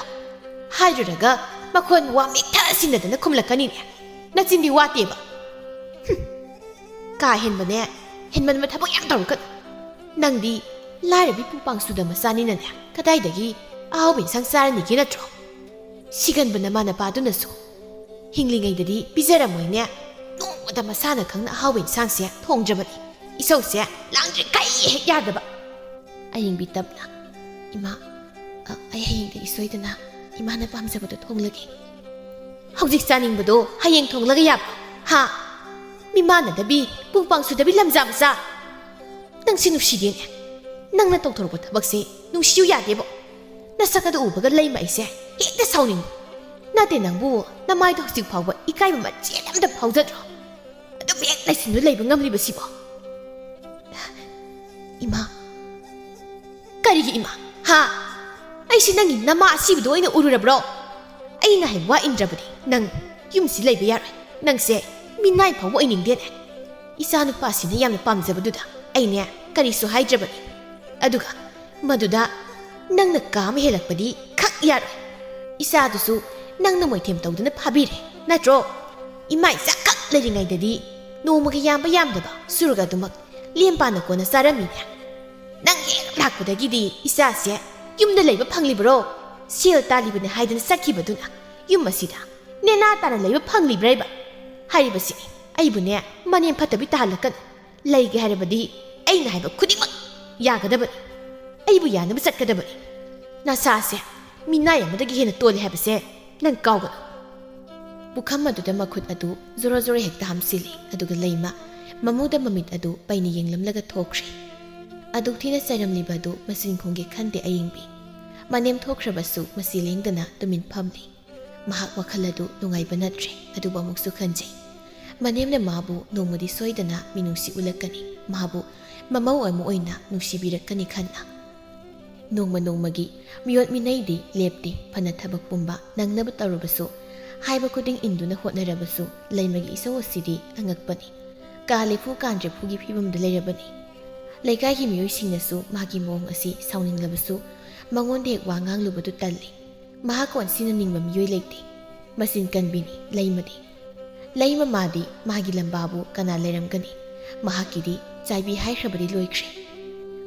ꯍꯥꯏꯔꯨꯔꯒ ꯃꯈꯣꯟ ꯋꯥ ꯃꯤꯛꯊ ꯁꯤꯟꯅꯗꯅ ꯈꯨꯝꯂꯛꯀꯅꯤꯅꯦ꯫ ꯅꯆꯤꯟꯗꯤ ꯋꯥꯠꯇꯦꯕ꯫ ꯍꯨꯝ꯫ ꯀꯥ ꯍꯦꯟꯕꯅꯦ, ꯍꯦꯟꯃꯟꯕ ꯊꯕꯛ ꯌꯥꯝ ꯇꯧꯔꯛꯀꯅꯨ꯫ ꯅꯪꯗꯤ ꯂꯥꯏꯔꯕꯤ ꯄꯨꯄꯥꯡ ꯁꯨꯗ ꯃꯆꯥꯅꯤꯅꯅꯦ, ꯀꯗꯥꯏꯗꯒꯤ ꯑꯍꯥꯎꯕ ꯏꯟꯁꯥꯡ ꯆꯥꯔꯅꯤꯒꯦ ꯅꯠꯇ꯭ꯔꯣ? ꯁꯤꯒꯟꯕ ꯅꯃꯥ ꯅꯄꯥꯗꯨꯅꯁꯨ ꯍꯤꯡꯂꯤꯉꯩꯗꯗꯤ ꯄꯤꯖꯔꯝꯃꯣꯏꯅꯦ꯫ ꯅꯣꯡꯃꯇ ꯃꯁꯥꯅ ꯈꯪꯅ ꯑꯍꯥꯎꯕ ꯏꯟꯁꯥꯡꯁꯦ ꯊꯣꯡꯗ꯭ꯔꯕꯅꯤ꯫ ꯏꯁꯧꯁꯦ ꯂꯥꯡꯗ꯭ꯔꯤꯈꯩ ꯍꯦꯛ ꯌꯥꯗꯕ꯫ ꯑꯌꯤꯡꯕꯤ ꯇꯞꯅ, "ꯏꯃꯥ, ꯑ, ꯑꯩ ꯍꯌꯦꯡꯗꯒꯤ ꯁꯣꯏꯗꯅ ꯏꯃꯥꯅ ꯄꯥꯝꯖꯕꯗꯣ ꯊꯣꯡꯂꯒꯦ꯫" "ꯍꯧꯖꯤꯛ ꯆꯥꯅꯤꯡꯕꯗꯣ ꯍꯌꯦꯡ ꯊꯣꯡꯂꯒ ꯌꯥꯕ꯭ꯔꯣ? ꯍꯥ? ꯃꯤꯃꯥꯟꯅꯗꯕꯤ, ꯄꯨꯡ ꯄꯥꯡ ꯁꯨꯗꯕꯤ ꯂꯝꯖꯥ ꯃꯆꯥ! ꯅꯪꯁꯤ ꯅꯨꯡꯁꯤꯗꯦꯅꯦ꯫ ꯅꯪꯅ ꯇꯧꯊꯣꯔꯛꯄ ꯊꯕꯛꯁꯦ ꯅꯨꯡꯁꯤꯌꯨ ꯌꯥꯗꯦꯕꯣ꯫ ꯅꯁꯛ ꯑꯗꯨ ꯎꯕꯒ ꯂꯩꯃ ꯑꯩꯁꯦ ꯍꯦꯛꯇ ꯁꯥꯎꯅꯤꯡꯉꯤ꯫ ꯅꯠꯇꯦ ꯅꯪꯕꯨ, ꯅꯃꯥꯏꯗꯣ ꯍꯧꯖꯤꯛ ꯐꯥꯎꯕ ꯏꯀꯥꯏꯕ ꯃꯆꯦꯠ ꯑꯝꯇ ꯐꯥꯎꯖꯗ꯭ꯔꯣ? ꯑꯗꯨꯝ ꯍꯦꯛ ꯂꯩꯁꯤꯟꯗꯨꯅ ꯂꯩꯕ ꯉꯝꯂꯤꯕꯁꯤꯕꯣ?" "ꯏꯃꯥ꯫" "ꯀꯔꯤꯒꯤ ꯏꯃꯥ? ꯍꯥ? ꯑꯩꯁꯤ ꯅꯪꯒꯤ ꯅꯃꯥ ꯑꯁꯤꯕꯗꯣ ꯑꯣꯏꯅ ꯎꯔꯨꯔꯕ꯭ꯔꯣ? ꯑꯩꯅ ꯍꯥꯏꯕ ꯋꯥ ꯏꯟꯗ꯭ꯔꯕꯗꯤ ꯅꯪ ꯌꯨꯝꯁꯤ ꯂꯩꯕ ꯌꯥꯔꯣꯏ꯫ ꯅꯪꯁꯦ ꯃꯤꯅꯥꯏ ꯐꯥꯎꯕ ꯑꯣꯏꯅꯤꯡꯗꯦꯅꯦ꯫ ꯏꯆꯥꯅꯨꯄꯥꯁꯤꯅ ꯌꯥꯝꯅ ꯄꯥꯝꯖꯕꯗꯨꯗ ꯑꯩꯅꯦ ꯀꯔꯤꯁꯨ ꯍꯥꯏꯗ꯭ꯔꯕꯅꯤ꯫ ꯑꯗꯨꯒ ꯃꯗꯨꯗ ꯅꯪꯅ ꯀꯥ ꯑꯃ ꯍꯦꯜꯂꯛꯄꯗꯤ ꯈꯛ ꯌꯥꯔꯣꯏ꯫ ꯏꯆꯥꯗꯨꯁꯨ ꯅꯪꯅ ꯃꯣꯏꯊꯦꯝ ꯇꯧꯗꯨꯅ ꯐꯥꯕꯤꯔꯦ ꯅꯠꯇ꯭ꯔꯣ? ꯏꯃꯥ ꯏꯆꯥ ꯈꯛ ꯂꯩꯔꯤꯉꯩꯗꯗꯤ ꯅꯣꯡꯃꯒꯤ ꯌꯥꯝꯕ ꯌꯥꯝꯗꯕ ꯁꯨꯔꯒ ꯑꯗꯨꯃꯛ ꯂꯦꯝ ꯄꯥꯅ ꯀꯣꯟꯅ ꯆꯥꯔꯝꯃꯤꯅꯦ꯫ ꯅꯪ ꯍꯦꯛ ꯂꯥꯛꯄꯗꯒꯤꯗꯤ ꯏꯆꯥꯁꯦ ꯌꯨꯝꯗ ꯂꯩꯕ ꯐꯪꯂꯤꯕ꯭ꯔꯣ? ꯁꯦꯜ ꯇꯥꯜꯂꯤꯕꯅꯦ ꯍꯥꯏꯗꯅ ꯆꯠꯈꯤꯕꯗꯨꯅ ꯌꯨꯝ ꯑꯁꯤꯗ ꯅꯦꯅꯥ ꯇꯥꯅ ꯂꯩꯕ ꯐꯪꯂꯤꯕ꯭ꯔꯥ ꯍꯥꯏꯕ? ꯍꯥꯏꯔꯤꯕꯁꯤꯅꯤ, ꯑꯩꯕꯨꯅꯦ ꯃꯅꯦꯝ ꯐꯠꯇꯕꯤ ꯇꯥꯍꯜꯂꯛꯀꯅꯨ꯫ ꯂꯩꯒꯦ ꯍꯥꯏꯔꯕꯗꯤ ꯑꯩꯅ ꯍꯥꯏꯕ ꯈꯨꯗꯤꯡꯃꯛ ꯌꯥꯒꯗꯕꯅꯤ꯫ ꯑꯩꯕꯨ ꯌꯥꯅꯕ ꯆꯠꯀꯗꯕꯅꯤ꯫ ꯅꯁꯥꯁꯦ ꯃꯤꯅꯥꯏ ꯑꯃꯗꯒꯤ ꯍꯦꯟꯅ ꯇꯣꯜꯂꯦ ꯍꯥꯏꯕꯁꯦ ꯅꯪ ꯀꯥꯎꯒꯅꯨ꯫" ꯄꯨꯈꯝ ꯑꯗꯨꯗ ꯃꯈꯨꯠ ꯑꯗꯨ ꯖꯣꯔꯣ ꯖꯣꯔꯣ ꯍꯦꯛꯇ ꯍꯥꯝꯖꯤꯜꯂꯤ, ꯑꯗꯨꯒ ꯂꯩꯃ ꯃꯃꯨꯗ ꯃꯃꯤꯠ ꯑꯗꯨ ꯄꯩꯅ ꯌꯦꯡꯂꯝꯂꯒ ꯊꯣꯛꯈ꯭ꯔꯦ꯫ ꯑꯗꯨꯛ ꯊꯤꯅ ꯆꯩꯔꯝꯂꯤꯕ ꯑꯗꯨ ꯃꯆꯤꯟ ꯈꯨꯝꯒꯦ ꯈꯟꯗꯦ ꯑꯌꯤꯡꯕꯤ꯫ ꯃꯅꯦꯝ ꯊꯣꯛꯈ꯭ꯔꯕꯁꯨ ꯃꯆꯤ ꯂꯦꯡꯗꯅ ꯇꯨꯃꯤꯟ ꯐꯝꯂꯤ꯫ ꯃꯍꯥꯛ ꯋꯥꯈꯜ ꯑꯗꯨ ꯅꯨꯡꯉꯥꯏꯕ ꯅꯠꯇ꯭ꯔꯦ, ꯑꯗꯨꯕꯨ ꯑꯃꯨꯛꯁꯨ ꯈꯟꯖꯩ꯫ ꯃꯅꯦꯝꯅ ꯃꯥꯕꯨ ꯅꯣꯡꯃꯗꯤ ꯁꯣꯏꯗꯅ ꯃꯤꯅꯨꯡꯁꯤ ꯎꯠꯂꯛꯀꯅꯤ, ꯃꯥꯕꯨ ꯃꯃꯧ ꯑꯃ ꯑꯣꯏꯅ ꯅꯨꯡꯁꯤꯕꯤꯔꯛꯀꯅꯤ ꯈꯟꯅ꯫ ꯅꯣꯡꯃ ꯅꯣꯡꯃꯒꯤ ꯃꯤꯑꯣꯠ ꯃꯤꯅꯩꯗꯤ ꯂꯦꯞꯇꯦ, ꯐꯅ ꯊꯕꯛ ꯄꯨꯝꯕ ꯅꯪꯅꯕ ꯇꯧꯔꯕꯁꯨ, ꯍꯥꯏꯕ ꯈꯨꯗꯤꯡ ꯏꯟꯗꯨꯅ ꯍꯣꯠꯅꯔꯕꯁꯨ, ꯂꯩꯃꯒꯤ ꯏꯁꯧ ꯑꯁꯤꯗꯤ ꯑꯉꯛꯄꯅꯤ꯫ ꯀꯥ ꯂꯩꯐꯨ ꯀꯥꯟꯗ꯭ꯔꯦꯐꯨꯒꯤ ꯐꯤꯕꯝꯗ ꯂꯩꯔꯕꯅꯤ꯫ ꯂꯩꯀꯥꯏꯒꯤ ꯃꯤꯑꯣꯏꯁꯤꯡꯅꯁꯨ ꯃꯥꯒꯤ ꯃꯑꯣꯡ ꯑꯁꯤ ꯁꯥꯎꯅꯤꯡꯂꯕꯁꯨ, ꯃꯉꯣꯟꯗ ꯍꯦꯛ ꯋꯥ ꯉꯥꯡꯂꯨꯕꯗꯨ ꯇꯜꯂꯤ꯫ ꯃꯍꯥꯛꯀ ꯑꯣꯟꯁꯤꯟꯅꯅꯤꯡꯕ ꯃꯤꯑꯣꯏ ꯂꯩꯇꯦ꯫ ꯃꯆꯤꯟ ꯀꯟꯕꯤꯅꯤ ꯂꯩꯃꯗꯤ꯫ ꯂꯩꯃ ꯃꯥꯗꯤ ꯃꯥꯒꯤ ꯂꯝꯕꯥꯕꯨ ꯀꯅꯥ ꯂꯩꯔꯝꯒꯅꯤ? ꯃꯍꯥꯛꯀꯤꯗꯤ ꯆꯥꯏꯕꯤ ꯍꯥꯏꯈ꯭ꯔꯕꯗꯤ ꯂꯣꯏꯈ꯭ꯔꯦ꯫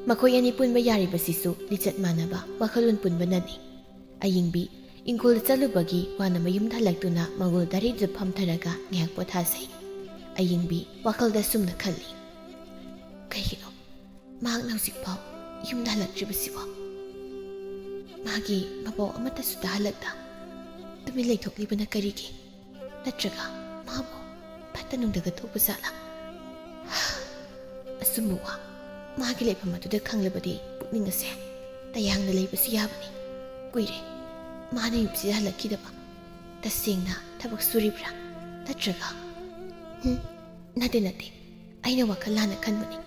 ꯃꯈꯣꯏ ꯑꯅꯤ ꯄꯨꯟꯕ ꯌꯥꯔꯤꯕꯁꯤꯁꯨ ꯂꯤꯆꯠ ꯃꯥꯟꯅꯕ, ꯋꯥꯈꯜꯂꯣꯟ ꯄꯨꯟꯕꯅꯅꯤ꯫ ꯑꯌꯤꯡꯕꯤ ꯏꯪꯈꯣꯜꯗ ꯆꯠꯂꯨꯕꯒꯤ ꯋꯥꯅ ꯃꯌꯨꯝꯗ ꯍꯜꯂꯛꯇꯨꯅ ꯃꯪꯒꯣꯜ ꯗꯥꯏꯔꯤꯗꯨꯗ ꯐꯝꯊꯔꯒ ꯉꯥꯏꯍꯥꯛ ꯄꯣꯊꯥꯖꯩ꯫ ꯑꯌꯤꯡꯕꯤ ꯋꯥꯈꯜꯗ ꯑꯁꯨꯝꯅ ꯈꯜꯂꯤ, "ꯀꯩꯒꯤꯅꯣ ꯃꯍꯥꯛꯅ ꯍꯧꯖꯤꯛꯐꯥꯎ ꯌꯨꯝꯗ ꯍꯜꯂꯛꯇ꯭ꯔꯤꯕꯁꯤꯕꯣ? ꯃꯥꯒꯤ ꯃꯄꯥꯎ ꯑꯃꯠꯇꯁꯨ ꯇꯥꯍꯜꯂꯛꯇ ꯇꯨꯃꯤꯟ ꯂꯩꯊꯣꯛꯂꯤꯕꯅ ꯀꯔꯤꯒꯤ? ꯅꯠꯇ꯭ꯔꯒ ꯃꯥꯕꯨ ꯐꯠꯇ ꯅꯨꯡꯗꯒ ꯊꯣꯛꯄ ꯖꯥꯠꯂꯥ?" ꯑꯆꯨꯝꯕ ꯋꯥ ꯃꯥꯒꯤ ꯂꯩꯐꯝ ꯑꯗꯨꯗ ꯈꯪꯂꯕꯗꯤ ꯄꯨꯛꯅꯤꯡ ꯑꯁꯦ ꯇꯌꯥꯡꯅ ꯂꯩꯕꯁꯨ ꯌꯥꯕꯅꯤ꯫ ꯀꯨꯏꯔꯦ ꯃꯥꯅ ꯌꯨꯝꯁꯤꯗ ꯍꯜꯂꯛꯈꯤꯗꯕ꯫ ꯇꯁꯦꯡꯅ ꯊꯕꯛ ꯁꯨꯔꯤꯕ꯭ꯔꯥ? ꯅꯠꯇ꯭ꯔꯒ? ꯍꯨꯝ, ꯅꯠꯇꯦ, ꯅꯠꯇꯦ꯫ ꯑꯩꯅ ꯋꯥꯈꯜ ꯂꯥꯟꯅ ꯈꯟꯕꯅꯤ꯫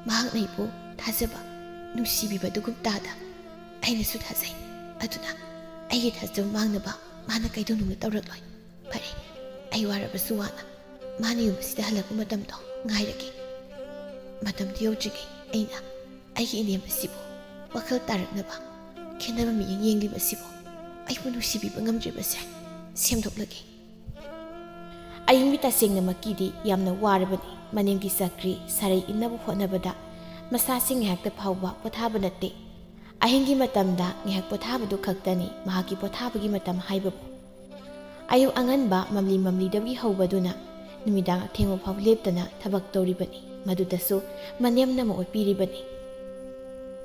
ꯃꯍꯥꯛꯅ ꯑꯩꯕꯨ ꯊꯥꯖꯕ, ꯅꯨꯡꯁꯤꯕꯤꯕ ꯑꯗꯨꯒꯨꯝ ꯇꯥꯗ ꯑꯩꯅꯁꯨ ꯊꯥꯖꯩ꯫ ꯑꯗꯨꯅ ꯑꯩꯒꯤ ꯊꯥꯖꯕ ꯃꯥꯡꯅꯕ ꯃꯥꯅ ꯀꯩꯗꯧꯅꯨꯡꯗ ꯇꯧꯔꯛꯂꯣꯏ꯫ ꯐꯔꯦ, ꯑꯩ ꯋꯥꯔꯕꯁꯨ ꯋꯥꯅ ꯃꯥꯅ ꯌꯨꯝ ꯑꯁꯤꯗ ꯍꯜꯂꯛꯄ ꯃꯇꯝꯗꯣ ꯉꯥꯏꯔꯒꯦ꯫ ꯃꯇꯝꯗꯨ ꯌꯧꯗ꯭ꯔꯤꯉꯩ ꯑꯩꯅ ꯑꯩꯒꯤ ꯏꯅꯦꯝ ꯑꯁꯤꯕꯨ ꯋꯥꯈꯜ ꯇꯥꯔꯛꯅꯕ ꯈꯦꯠꯅꯕ ꯃꯤꯠꯌꯦꯡ ꯌꯦꯡꯂꯤꯕ ꯑꯁꯤꯕꯨ ꯑꯩꯕꯨ ꯅꯨꯡꯁꯤꯕꯤꯕ ꯉꯝꯗ꯭ꯔꯤꯕꯁꯦ ꯁꯦꯝꯗꯣꯛꯂꯒꯦ꯫ ꯑꯌꯤꯡꯕꯤ ꯇꯁꯦꯡꯅꯃꯛꯀꯤꯗꯤ ꯌꯥꯝꯅ ꯋꯥꯔꯕꯅꯤ꯫ ꯃꯅꯦꯝꯒꯤ ꯆꯀ꯭ꯔꯤ ꯁꯥꯔꯩ ꯏꯟꯅꯕ ꯍꯣꯠꯅꯕꯗ ꯃꯁꯥꯁꯤ ꯉꯥꯏꯍꯥꯛꯇ ꯐꯥꯎꯕ ꯄꯣꯊꯥꯕ ꯅꯠꯇꯦ꯫ ꯑꯍꯤꯡꯒꯤ ꯃꯇꯝꯗ ꯉꯥꯏꯍꯥꯛ ꯄꯣꯊꯥꯕꯗꯨ ꯈꯛꯇꯅꯤ ꯃꯍꯥꯛꯀꯤ ꯄꯣꯊꯥꯕꯒꯤ ꯃꯇꯝ ꯍꯥꯏꯕꯕꯨ꯫ ꯑꯌꯨꯛ ꯑꯉꯟꯕ ꯃꯝꯂꯤ ꯃꯝꯂꯤꯗꯒꯤ ꯍꯧꯕꯗꯨꯅ ꯅꯨꯃꯤꯗꯥꯡ ꯑꯊꯦꯡꯕ ꯐꯥꯎ ꯂꯦꯞꯇꯅ ꯊꯕꯛ ꯇꯧꯔꯤꯕꯅꯤ꯫ ꯃꯗꯨꯗꯁꯨ ꯃꯅꯦꯝꯅ ꯃꯍꯨꯠ ꯄꯤꯔꯤꯕꯅꯤ꯫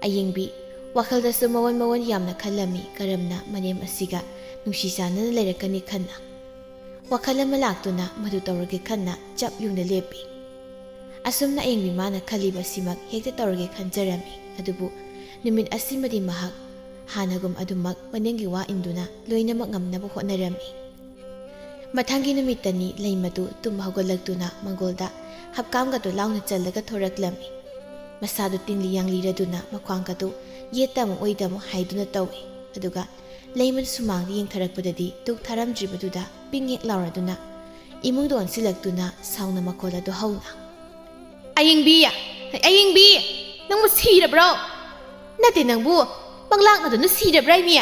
ꯑꯌꯤꯡꯕꯤ ꯋꯥꯈꯜꯗꯁꯨ ꯃꯋꯣꯟ ꯃꯋꯣꯟ ꯌꯥꯝꯅ ꯈꯜꯂꯝꯃꯤ, ꯀꯔꯝꯅ ꯃꯅꯦꯝ ꯑꯁꯤꯒ ꯅꯨꯡꯁꯤ ꯆꯥꯟꯅꯅ ꯂꯩꯔꯛꯀꯅꯤ ꯈꯟꯅ꯫ ꯋꯥꯈꯜ ꯑꯃ ꯂꯥꯛꯇꯨꯅ ꯃꯗꯨ ꯇꯧꯔꯒꯦ ꯈꯟꯅ ꯆꯞ ꯌꯨꯡꯅ ꯂꯦꯞꯄꯤ꯫ ꯑꯁꯨꯝꯅ ꯑꯌꯤꯡꯕꯤ ꯃꯥꯅ ꯈꯜꯂꯤꯕꯁꯤꯃꯛ ꯍꯦꯛꯇ ꯇꯧꯔꯒꯦ ꯈꯟꯖꯔꯝꯃꯤ꯫ ꯑꯗꯨꯕꯨ ꯅꯨꯃꯤꯠ ꯑꯁꯤꯃꯗꯤ ꯃꯍꯥꯛ ꯍꯥꯟꯅꯒꯨꯝ ꯑꯗꯨꯃꯛ ꯃꯅꯦꯝꯒꯤ ꯋꯥ ꯏꯟꯗꯨꯅ ꯂꯣꯏꯅꯃꯛ ꯉꯝꯅꯕ ꯍꯣꯠꯅꯔꯝꯃꯤ꯫ ꯃꯊꯪꯒꯤ ꯅꯨꯃꯤꯠꯇꯅꯤ ꯂꯩꯃꯗꯨ ꯇꯨꯝꯕ ꯍꯧꯒꯠꯂꯛꯇꯨꯅ ꯃꯪꯒꯣꯜꯗ ꯍꯞꯀꯥꯝꯒꯗꯨ ꯂꯥꯎꯅ ꯆꯜꯂꯒ ꯊꯣꯔꯛꯂꯝꯃꯤ꯫ ꯃꯁꯥꯗꯨ ꯇꯤꯡꯂꯤ ꯌꯥꯡꯂꯤꯔꯗꯨꯅ ꯃꯈ꯭ꯋꯥꯡꯒꯗꯨ ꯌꯦꯠꯇ ꯑꯃꯨꯛ ꯑꯣꯏꯗ ꯑꯃꯨꯛ ꯍꯥꯏꯗꯨꯅ ꯇꯧꯏ꯫ ꯑꯗꯨꯒ ꯂꯩꯃꯅ ꯁꯨꯃꯥꯡꯗ ꯌꯦꯡꯊꯔꯛꯄꯗꯗꯤ ꯗꯨꯛ ꯊꯥꯔꯝꯗ꯭ꯔꯤꯕꯗꯨꯗ ꯄꯤꯡ ꯌꯦꯛ ꯂꯥꯎꯔꯗꯨꯅ ꯏꯃꯨꯡꯗ ꯑꯣꯟꯁꯤꯜꯂꯛꯇꯨꯅ ꯁꯥꯎꯅ ꯃꯈꯣꯜ ꯑꯗꯨ ꯍꯧꯅ, "ꯑꯌꯤꯡꯕꯤ! ꯑꯌꯤꯡꯕꯤ! ꯅꯪꯕꯨ ꯁꯤꯔꯕ꯭ꯔꯣ? ꯅꯠꯇꯦ, ꯅꯪꯕꯨ ꯄꯪꯂꯥꯛꯅꯗꯨꯅ ꯁꯤꯔꯕ꯭ꯔꯥ, ꯏꯃꯤ?"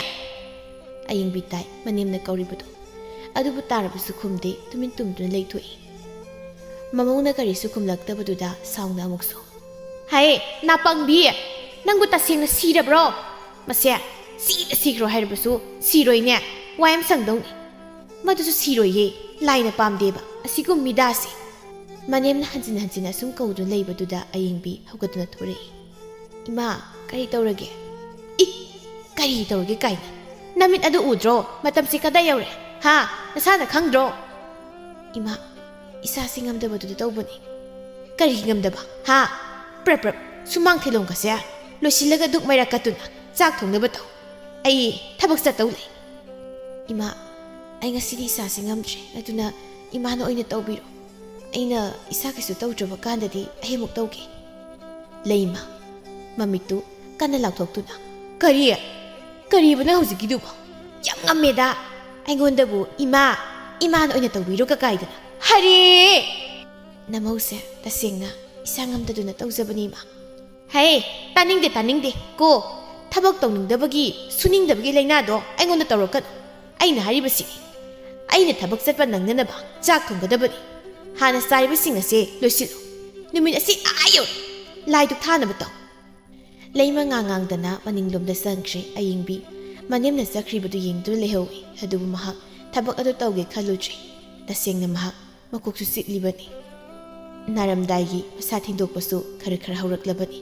ꯑꯌꯤꯡꯕꯤ ꯇꯥꯏ ꯃꯅꯦꯝꯅ ꯀꯧꯔꯤꯕꯗꯨ꯫ ꯑꯗꯨꯕꯨ ꯇꯥꯔꯕꯁꯨ ꯈꯨꯝꯗꯦ, ꯇꯨꯃꯤꯟ ꯇꯨꯝꯗꯨꯅ ꯂꯩꯊꯣꯛꯏ꯫ ꯃꯃꯧꯅ ꯀꯔꯤꯁꯨ ꯈꯨꯝꯂꯛꯇꯕꯗꯨꯗ ꯁꯥꯎꯅ ꯑꯃꯨꯛꯁꯨ, "ꯍꯥꯏ, ꯅꯥꯄꯪꯕꯤ! ꯅꯪꯕꯨ ꯇꯁꯦꯡꯅ ꯁꯤꯔꯕ꯭ꯔꯣ? ꯃꯁꯦ ꯁꯤꯗ ꯁꯤꯈ꯭ꯔꯣ ꯍꯥꯏꯔꯕꯁꯨ ꯁꯤꯔꯣꯏꯅꯦ꯫ ꯋꯥ ꯌꯥꯝ ꯁꯪꯗꯧꯅꯤ꯫ ꯃꯗꯨꯁꯨ ꯁꯤꯔꯣꯏꯌꯦ꯫ ꯂꯥꯏꯅ ꯄꯥꯝꯗꯦꯕ ꯑꯁꯤꯒꯨꯝ ꯃꯤꯗꯥꯁꯦ꯫" ꯃꯅꯦꯝꯅ ꯍꯟꯖꯤꯟ ꯍꯟꯖꯤꯟ ꯑꯁꯨꯝ ꯀꯧꯗꯨꯅ ꯂꯩꯕꯗꯨꯗ ꯑꯌꯤꯡꯕꯤ ꯍꯧꯒꯠꯇꯨꯅ ꯊꯣꯔꯛꯏ꯫ "ꯏꯃꯥ, ꯀꯔꯤ ꯇꯧꯔꯒꯦ?" "ꯏ, ꯀꯔꯤ ꯇꯧꯔꯒꯦ ꯀꯥꯏꯅ? ꯅꯃꯤꯠ ꯑꯗꯨ ꯎꯗ꯭ꯔꯣ? ꯃꯇꯝꯁꯤ ꯀꯗꯥꯏ ꯌꯧꯔꯦ? ꯍꯥ? ꯅꯁꯥꯅ ꯈꯪꯗ꯭ꯔꯣ?" "ꯏꯃꯥ, ꯏꯁꯥꯁꯤ ꯉꯝꯗꯕꯗꯨꯗ ꯇꯧꯕꯅꯤ꯫" "ꯀꯔꯤ ꯉꯝꯗꯕ? ꯍꯥ? ꯄ꯭ꯔꯞ ꯄ꯭ꯔꯞ ꯁꯨꯃꯥꯡ ꯊꯤꯂꯣꯡꯒꯁꯦ ꯂꯣꯏꯁꯤꯜꯂꯒ ꯗꯨꯛ ꯃꯩꯔꯥ ꯀꯠꯇꯨꯅ ꯆꯥꯛ ꯊꯣꯡꯅꯕ ꯇꯧ꯫ ꯑꯩ ꯊꯕꯛ ꯆꯠꯇꯧ ꯂꯩ꯫" "ꯏꯃꯥ, ꯑꯩ ꯉꯁꯤꯗꯤ ꯏꯁꯥꯁꯤ ꯉꯝꯗ꯭ꯔꯦ, ꯑꯗꯨꯅ ꯏꯃꯥꯅ ꯑꯣꯏꯅ ꯇꯧꯕꯤꯔꯣ꯫ ꯑꯩꯅ ꯏꯁꯥ ꯀꯩꯁꯨ ꯇꯧꯗ꯭ꯔꯕ ꯀꯥꯟꯗꯗꯤ ꯑꯩ ꯑꯃꯨꯛ ꯇꯧꯒꯦ꯫" ꯂꯩꯃ, ꯃꯃꯤꯠꯇꯨ ꯀꯟꯅ ꯂꯥꯎꯊꯣꯛꯇꯨꯅ, "ꯀꯔꯤ? ꯀꯔꯤꯕꯅꯣ ꯍꯧꯖꯤꯛꯀꯤꯗꯨꯕꯣ? ꯌꯥꯝ ꯉꯝꯃꯦꯗ꯫ ꯑꯩꯉꯣꯟꯗꯕꯨ ꯏꯃꯥ, ꯏꯃꯥꯅ ꯑꯣꯏꯅ ꯇꯧꯕꯤꯔꯣ ꯀꯀꯥꯏꯗꯅ꯫ ꯍꯔꯦ!" "ꯅꯃꯧꯁꯦ ꯇꯁꯦꯡꯅ ꯏꯁꯥ ꯉꯝꯗꯗꯨꯅ ꯇꯧꯖꯕꯅꯤ, ꯏꯃꯥ꯫" "ꯍꯦ, ꯇꯥꯅꯤꯡꯗꯦ, ꯇꯥꯅꯤꯡꯗꯦ ꯀꯣ꯫ ꯊꯕꯛ ꯇꯧꯅꯤꯡꯗꯕꯒꯤ, ꯁꯨꯅꯤꯡꯗꯕꯒꯤ ꯂꯥꯏꯅꯥꯗꯣ ꯑꯩꯉꯣꯟꯗ ꯇꯧꯔꯛꯀꯅꯨ꯫ ꯑꯩꯅ ꯍꯥꯏꯔꯤꯕꯁꯤꯅꯤ, ꯑꯩꯅ ꯊꯕꯛ ꯆꯠꯄ ꯅꯪꯅꯅꯕ ꯆꯥꯛ ꯊꯣꯡꯒꯗꯕꯅꯤ꯫ ꯍꯥꯟꯅ ꯆꯥꯔꯤꯕꯁꯤꯡ ꯑꯁꯦ ꯂꯣꯏꯁꯤꯜꯂꯨ꯫ ꯅꯨꯃꯤꯠ ꯑꯁꯤ ꯑꯥ ꯌꯧꯔꯦ꯫ ꯂꯥꯏ ꯙꯨꯛ ꯊꯥꯅꯕ ꯇꯧ꯫" ꯂꯩꯃ ꯉꯥꯡ ꯉꯥꯡꯗꯅ ꯃꯅꯤꯡꯂꯣꯝꯗ ꯆꯪꯈ꯭ꯔꯦ ꯑꯌꯤꯡꯕꯤ꯫ ꯃꯅꯦꯝꯅ ꯆꯠꯈ꯭ꯔꯤꯕꯗꯨ ꯌꯦꯡꯗꯨꯅ ꯂꯩꯍꯧꯏ꯫ ꯑꯗꯨꯕꯨ ꯃꯍꯥꯛ ꯊꯕꯛ ꯑꯗꯨ ꯇꯧꯒꯦ ꯈꯜꯂꯨꯗ꯭ꯔꯦ꯫ ꯇꯁꯦꯡꯅ ꯃꯍꯥꯛ ꯃꯀꯣꯛꯁꯨ ꯆꯤꯛꯂꯤꯕꯅꯤ꯫ ꯅꯥꯔꯝꯗꯥꯏꯒꯤ ꯃꯁꯥ ꯊꯤꯟꯗꯣꯛꯄꯁꯨ ꯈꯔ ꯈꯔ ꯍꯧꯔꯛꯂꯕꯅꯤ꯫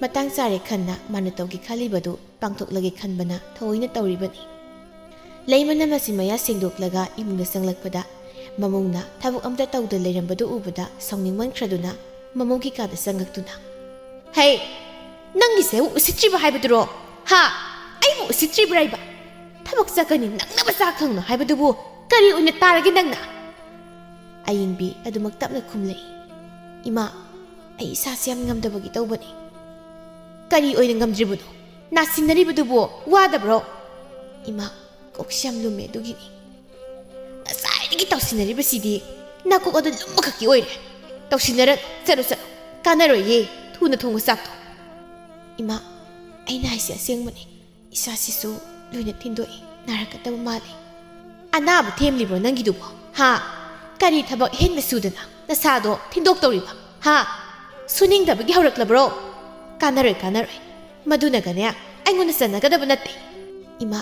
ꯃꯇꯥꯡ ꯆꯥꯔꯦ ꯈꯟꯅ ꯃꯥꯅ ꯇꯧꯒꯦ ꯈꯜꯂꯤꯕꯗꯨ ꯄꯥꯡꯊꯣꯛꯂꯒꯦ ꯈꯟꯕꯅ ꯊꯑꯣꯏꯅ ꯇꯧꯔꯤꯕꯅꯤ꯫ ꯂꯩꯃꯅ ꯃꯆꯤꯟ ꯃꯌꯥ ꯁꯦꯡꯗꯣꯛꯂꯒ ꯏꯃꯨꯡꯗ ꯆꯪꯂꯛꯄꯗ, ꯃꯃꯧꯅ ꯊꯕꯛ ꯑꯝꯇ ꯇꯧꯗ ꯂꯩꯔꯝꯕꯗꯨ ꯎꯕꯗ ꯁꯥꯎꯅꯤꯡꯃꯟꯈ꯭ꯔꯗꯨꯅ ꯃꯃꯧꯒꯤ ꯀꯥꯗ ꯆꯪꯉꯛꯇꯨꯅ, "ꯍꯦ, ꯅꯪꯒꯤꯁꯦ ꯎꯁꯤꯠꯇ꯭ꯔꯤꯕ ꯍꯥꯏꯕꯗꯨꯔꯣ? ꯍꯥ? ꯑꯩꯕꯨ ꯎꯁꯤꯠꯇ꯭ꯔꯤꯕ꯭ꯔꯥ ꯏꯕ? ꯊꯕꯛ ꯆꯠꯀꯅꯤ ꯅꯪꯅꯕ ꯆꯥꯛ ꯊꯣꯡꯅꯨ ꯍꯥꯏꯕꯗꯨꯕꯨ ꯀꯔꯤ ꯑꯣꯏꯅ ꯇꯥꯔꯒꯦ ꯅꯪꯅ?" ꯑꯌꯤꯡꯕꯤ ꯑꯗꯨꯃꯛ ꯇꯞꯅ ꯈꯨꯝꯂꯛꯏ, "ꯏꯃꯥ, ꯑꯩ ꯏꯁꯥꯁꯦ ꯌꯥꯝ ꯉꯝꯗꯕꯒꯤ ꯇꯧꯕꯅꯤ꯫" "ꯀꯔꯤ ꯑꯣꯏꯅ ꯉꯝꯗ꯭ꯔꯤꯕꯅꯣ? ꯅꯥꯁꯤꯟꯅꯔꯤꯕꯗꯨꯕꯨ ꯋꯥꯗꯕ꯭ꯔꯣ?" "ꯏꯃꯥ, ꯀꯣꯛꯁꯤ ꯌꯥꯝ ꯂꯨꯝꯃꯦ, ꯑꯗꯨꯒꯤꯅꯤ꯫" "ꯉꯁꯥꯏꯗꯒꯤ ꯇꯧꯁꯤꯟꯅꯔꯤꯕꯁꯤꯗꯤ ꯅꯀꯣꯛ ꯑꯗꯨ ꯂꯨꯝꯕꯈꯛꯀꯤ ꯑꯣꯏꯔꯦ꯫ ꯇꯧꯁꯤꯟꯅꯔꯅꯨ, ꯆꯠꯂꯣ, ꯆꯠꯂꯣ꯫ ꯀꯥꯟꯅꯔꯣꯏꯌꯦ, ꯊꯨꯅ ꯊꯣꯡꯉꯨ ꯆꯥꯛꯇꯣ꯫" "ꯏꯃꯥ, ꯑꯩꯅ ꯍꯥꯏꯁꯦ ꯑꯁꯦꯡꯕꯅꯤ꯫ ꯏꯁꯥꯁꯤꯁꯨ ꯂꯣꯏꯅ ꯊꯤꯟꯗꯣꯛꯏ꯫ ꯅꯥꯔꯛꯀꯗꯕ ꯃꯥꯜꯂꯤ꯫ ꯑꯅꯥꯕ ꯊꯦꯝꯂꯤꯕ꯭ꯔꯣ ꯅꯪꯒꯤꯗꯨꯕꯣ? ꯍꯥ? ꯀꯔꯤ ꯊꯕꯛ ꯑꯍꯦꯟꯕ ꯁꯨꯗꯅ ꯅꯁꯥꯗꯣ ꯊꯤꯟꯗꯣꯛꯇꯧꯔꯤꯕ? ꯍꯥ? ꯁꯨꯅꯤꯡꯗꯕꯒꯤ ꯍꯧꯔꯛꯂꯕ꯭ꯔꯣ? ꯀꯥꯟꯅꯔꯣꯏ, ꯀꯥꯟꯅꯔꯣꯏ꯫ ꯃꯗꯨꯅꯒꯅꯦ ꯑꯩꯉꯣꯟꯗ ꯆꯟꯅꯒꯗꯕ ꯅꯠꯇꯦ꯫ ꯏꯃꯥ,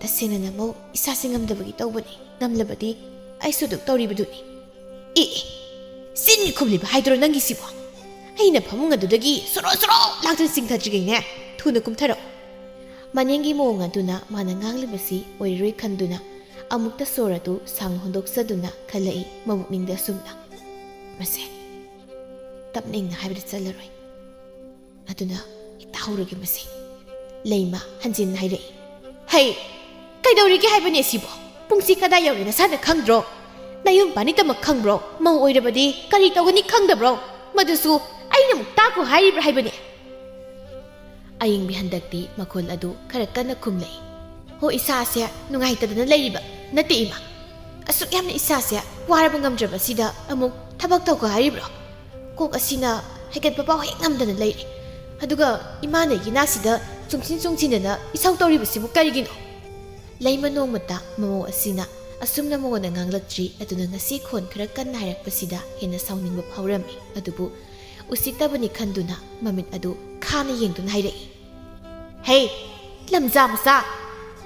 ꯇꯁꯦꯡꯅ ꯅꯃꯧ ꯏꯁꯥꯁꯦ ꯉꯝꯗꯕꯒꯤ ꯇꯧꯕꯅꯤ꯫ ꯉꯝꯂꯕꯗꯤ ꯑꯩꯁꯨ ꯑꯗꯨꯛ ꯇꯧꯔꯤꯕꯗꯨꯅꯤ꯫ ꯑꯦ, ꯑꯦ, ꯆꯤꯟ ꯈꯨꯝꯂꯤꯕ ꯍꯥꯏꯗꯨꯔꯣ ꯅꯪꯒꯤꯁꯤꯕꯣ? ꯑꯩꯅ ꯐꯃꯨꯡ ꯑꯗꯨꯗꯒꯤ ꯁꯣꯔꯣ ꯁꯣꯔꯣ ꯂꯥꯛꯇꯨꯅ ꯆꯤꯡꯊꯗ꯭ꯔꯤꯉꯩꯅꯦ, ꯊꯨꯅ ꯀꯨꯝꯊꯔꯛꯎ꯫ ꯃꯅꯤꯡꯒꯤ ꯃꯑꯣꯡ ꯑꯗꯨꯅ ꯃꯥꯅ ꯉꯥꯡꯂꯤꯕꯁꯤ ꯑꯣꯏꯔꯔꯣꯏ ꯈꯟꯗꯨꯅ ꯑꯃꯨꯛꯇ ꯁꯣꯔ ꯑꯗꯨ ꯁꯥꯡꯅ ꯍꯣꯟꯗꯣꯛꯆꯗꯨꯅ ꯈꯜꯂꯛꯏ ꯃꯕꯨꯛꯅꯤꯡꯗ ꯑꯁꯨꯝꯅ, "ꯃꯁꯦ ꯇꯞꯅ ꯏꯪꯅ ꯍꯥꯏꯕꯗ ꯆꯜꯂꯔꯣꯏ꯫ ꯑꯗꯨꯅ ꯍꯦꯛꯇ ꯍꯧꯔꯒꯦ ꯃꯁꯦ꯫" ꯂꯩꯃ ꯍꯟꯖꯤꯟꯅ ꯍꯥꯏꯔꯛꯏ, "ꯍꯩ, ꯀꯩꯗꯧꯔꯤꯒꯦ ꯍꯥꯏꯕꯅꯦ ꯁꯤꯕꯣ? ꯄꯨꯡꯁꯤ ꯀꯗꯥꯏ ꯌꯧꯔꯦ ꯅꯁꯥꯅ ꯈꯪꯗ꯭ꯔꯣ? ꯅꯌꯨꯝ ꯄꯥꯅꯤꯇꯃꯛ ꯈꯪꯕ꯭ꯔꯣ? ꯃꯧ ꯑꯣꯏꯔꯕꯗꯤ ꯀꯔꯤ ꯇꯧꯒꯅꯤ ꯈꯪꯗꯕ꯭ꯔꯣ? ꯃꯗꯨꯁꯨ ꯑꯩꯅ ꯑꯃꯨꯛ ꯇꯥꯛꯈꯣ ꯍꯥꯏꯔꯤꯕ꯭ꯔꯥ ꯍꯥꯏꯕꯅꯦ?" ꯑꯌꯤꯡꯕꯤ ꯍꯟꯗꯛꯇꯤ ꯃꯈꯣꯜ ꯑꯗꯨ ꯈꯔ ꯀꯟꯅ ꯈꯨꯝꯂꯛꯏ꯫ "ꯍꯣ, ꯏꯁꯥꯁꯦ ꯅꯨꯡꯉꯥꯏꯇꯗꯅ ꯂꯩꯔꯤꯕ ꯅꯠꯇꯦ ꯏꯃꯥ꯫ ꯑꯁꯨꯛ ꯌꯥꯝꯅ ꯏꯁꯥꯁꯦ ꯋꯥꯔꯕ ꯉꯝꯗ꯭ꯔꯕꯁꯤꯗ ꯑꯃꯨꯛ ꯊꯕꯛ ꯇꯧꯈꯣ ꯍꯥꯏꯔꯤꯕ꯭ꯔꯣ? ꯀꯣꯛ ꯑꯁꯤꯅ ꯍꯥꯏꯒꯠꯄ ꯄꯥꯎ ꯍꯦꯛ ꯉꯝꯗꯅ ꯂꯩꯔꯦ꯫ ꯑꯗꯨꯒ ꯏꯃꯥꯅ ꯑꯩꯒꯤ ꯅꯥꯛꯁꯤꯗ ꯆꯨꯝꯁꯤꯟ ꯆꯨꯝꯁꯤꯟꯗꯅ ꯏꯁꯧ ꯇꯧꯔꯤꯕꯁꯤꯕꯨ ꯀꯔꯤꯒꯤꯅꯣ?" ꯂꯩꯃ ꯅꯣꯡꯃꯇ ꯃꯃꯧ ꯑꯁꯤꯅ ꯑꯁꯨꯝꯅ ꯃꯉꯣꯟꯗ ꯉꯥꯡꯂꯛꯇ꯭ꯔꯤ꯫ ꯑꯗꯨꯅ ꯉꯁꯤ ꯈꯣꯟ ꯈꯔ ꯀꯟꯅ ꯍꯥꯏꯔꯛꯄꯁꯤꯗ ꯍꯦꯟꯅ ꯁꯥꯎꯅꯤꯡꯕ ꯐꯥꯎꯔꯝꯃꯤ꯫ ꯑꯗꯨꯕꯨ ꯎꯁꯤꯠꯇꯕꯅꯤ ꯈꯟꯗꯨꯅ ꯃꯃꯤꯠ ꯑꯗꯨ ꯈꯥꯅ ꯌꯦꯡꯗꯨꯅ ꯍꯥꯏꯔꯛꯏ, "ꯍꯦ, ꯂꯝꯖꯥ ꯃꯆꯥ,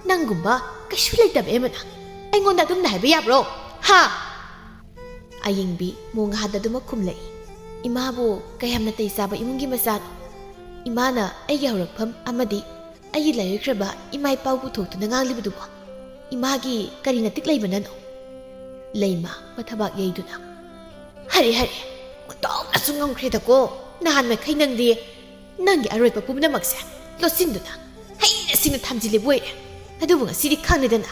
ꯅꯪꯒꯨꯝꯕ ꯀꯩꯁꯨ ꯂꯩꯇꯕ ꯑꯃꯅ ꯑꯩꯉꯣꯟꯗ ꯑꯗꯨꯝꯅ ꯍꯥꯏꯕ ꯌꯥꯕ꯭ꯔꯣ? ꯍꯥ?" ꯑꯌꯤꯡꯕꯤ ꯃꯣꯡꯍꯥꯗ ꯑꯗꯨꯃꯛ ꯈꯨꯝꯂꯛꯏ, "ꯏꯃꯥꯕꯨ ꯀꯌꯥꯝ ꯅꯥꯇꯩ ꯆꯥꯕ ꯏꯃꯨꯡꯒꯤ ꯃꯆꯥꯅꯣ? ꯏꯃꯥꯅ ꯑꯩꯒꯤ ꯍꯧꯔꯛꯐꯝ ꯑꯃꯗꯤ ꯑꯩꯒꯤ ꯂꯥꯏꯑꯣꯏꯈ꯭ꯔꯕ ꯏꯃꯥ ꯏꯄꯥꯕꯨ ꯄꯨꯊꯣꯛꯇꯨꯅ ꯉꯥꯡꯂꯤꯕꯗꯨꯕꯨ ꯏꯃꯥꯒꯤ ꯀꯔꯤ ꯅꯇꯤꯛ ꯂꯩꯕꯅꯅꯣ?" ꯂꯩꯃ ꯃꯊꯕꯥꯛ ꯌꯩꯗꯨꯅ, "ꯍꯔꯦ, ꯍꯔꯦ, ꯑꯣꯟꯊꯣꯛꯅꯁꯨ ꯉꯝꯈ꯭ꯔꯦꯗꯀꯣ꯫ ꯅꯍꯥꯟ ꯃꯈꯩ ꯅꯪꯗꯤ ꯅꯪꯒꯤ ꯑꯔꯣꯏꯕ ꯄꯨꯝꯅꯃꯛꯁꯦ ꯂꯣꯠꯁꯤꯟꯗꯨꯅ ꯍꯩꯅ ꯁꯤꯡꯅ ꯊꯝꯖꯤꯜꯂꯤꯕ ꯑꯣꯏꯔꯦ꯫ ꯑꯗꯨꯕꯨ ꯉꯁꯤꯗꯤ ꯈꯪꯂꯦꯗꯅ,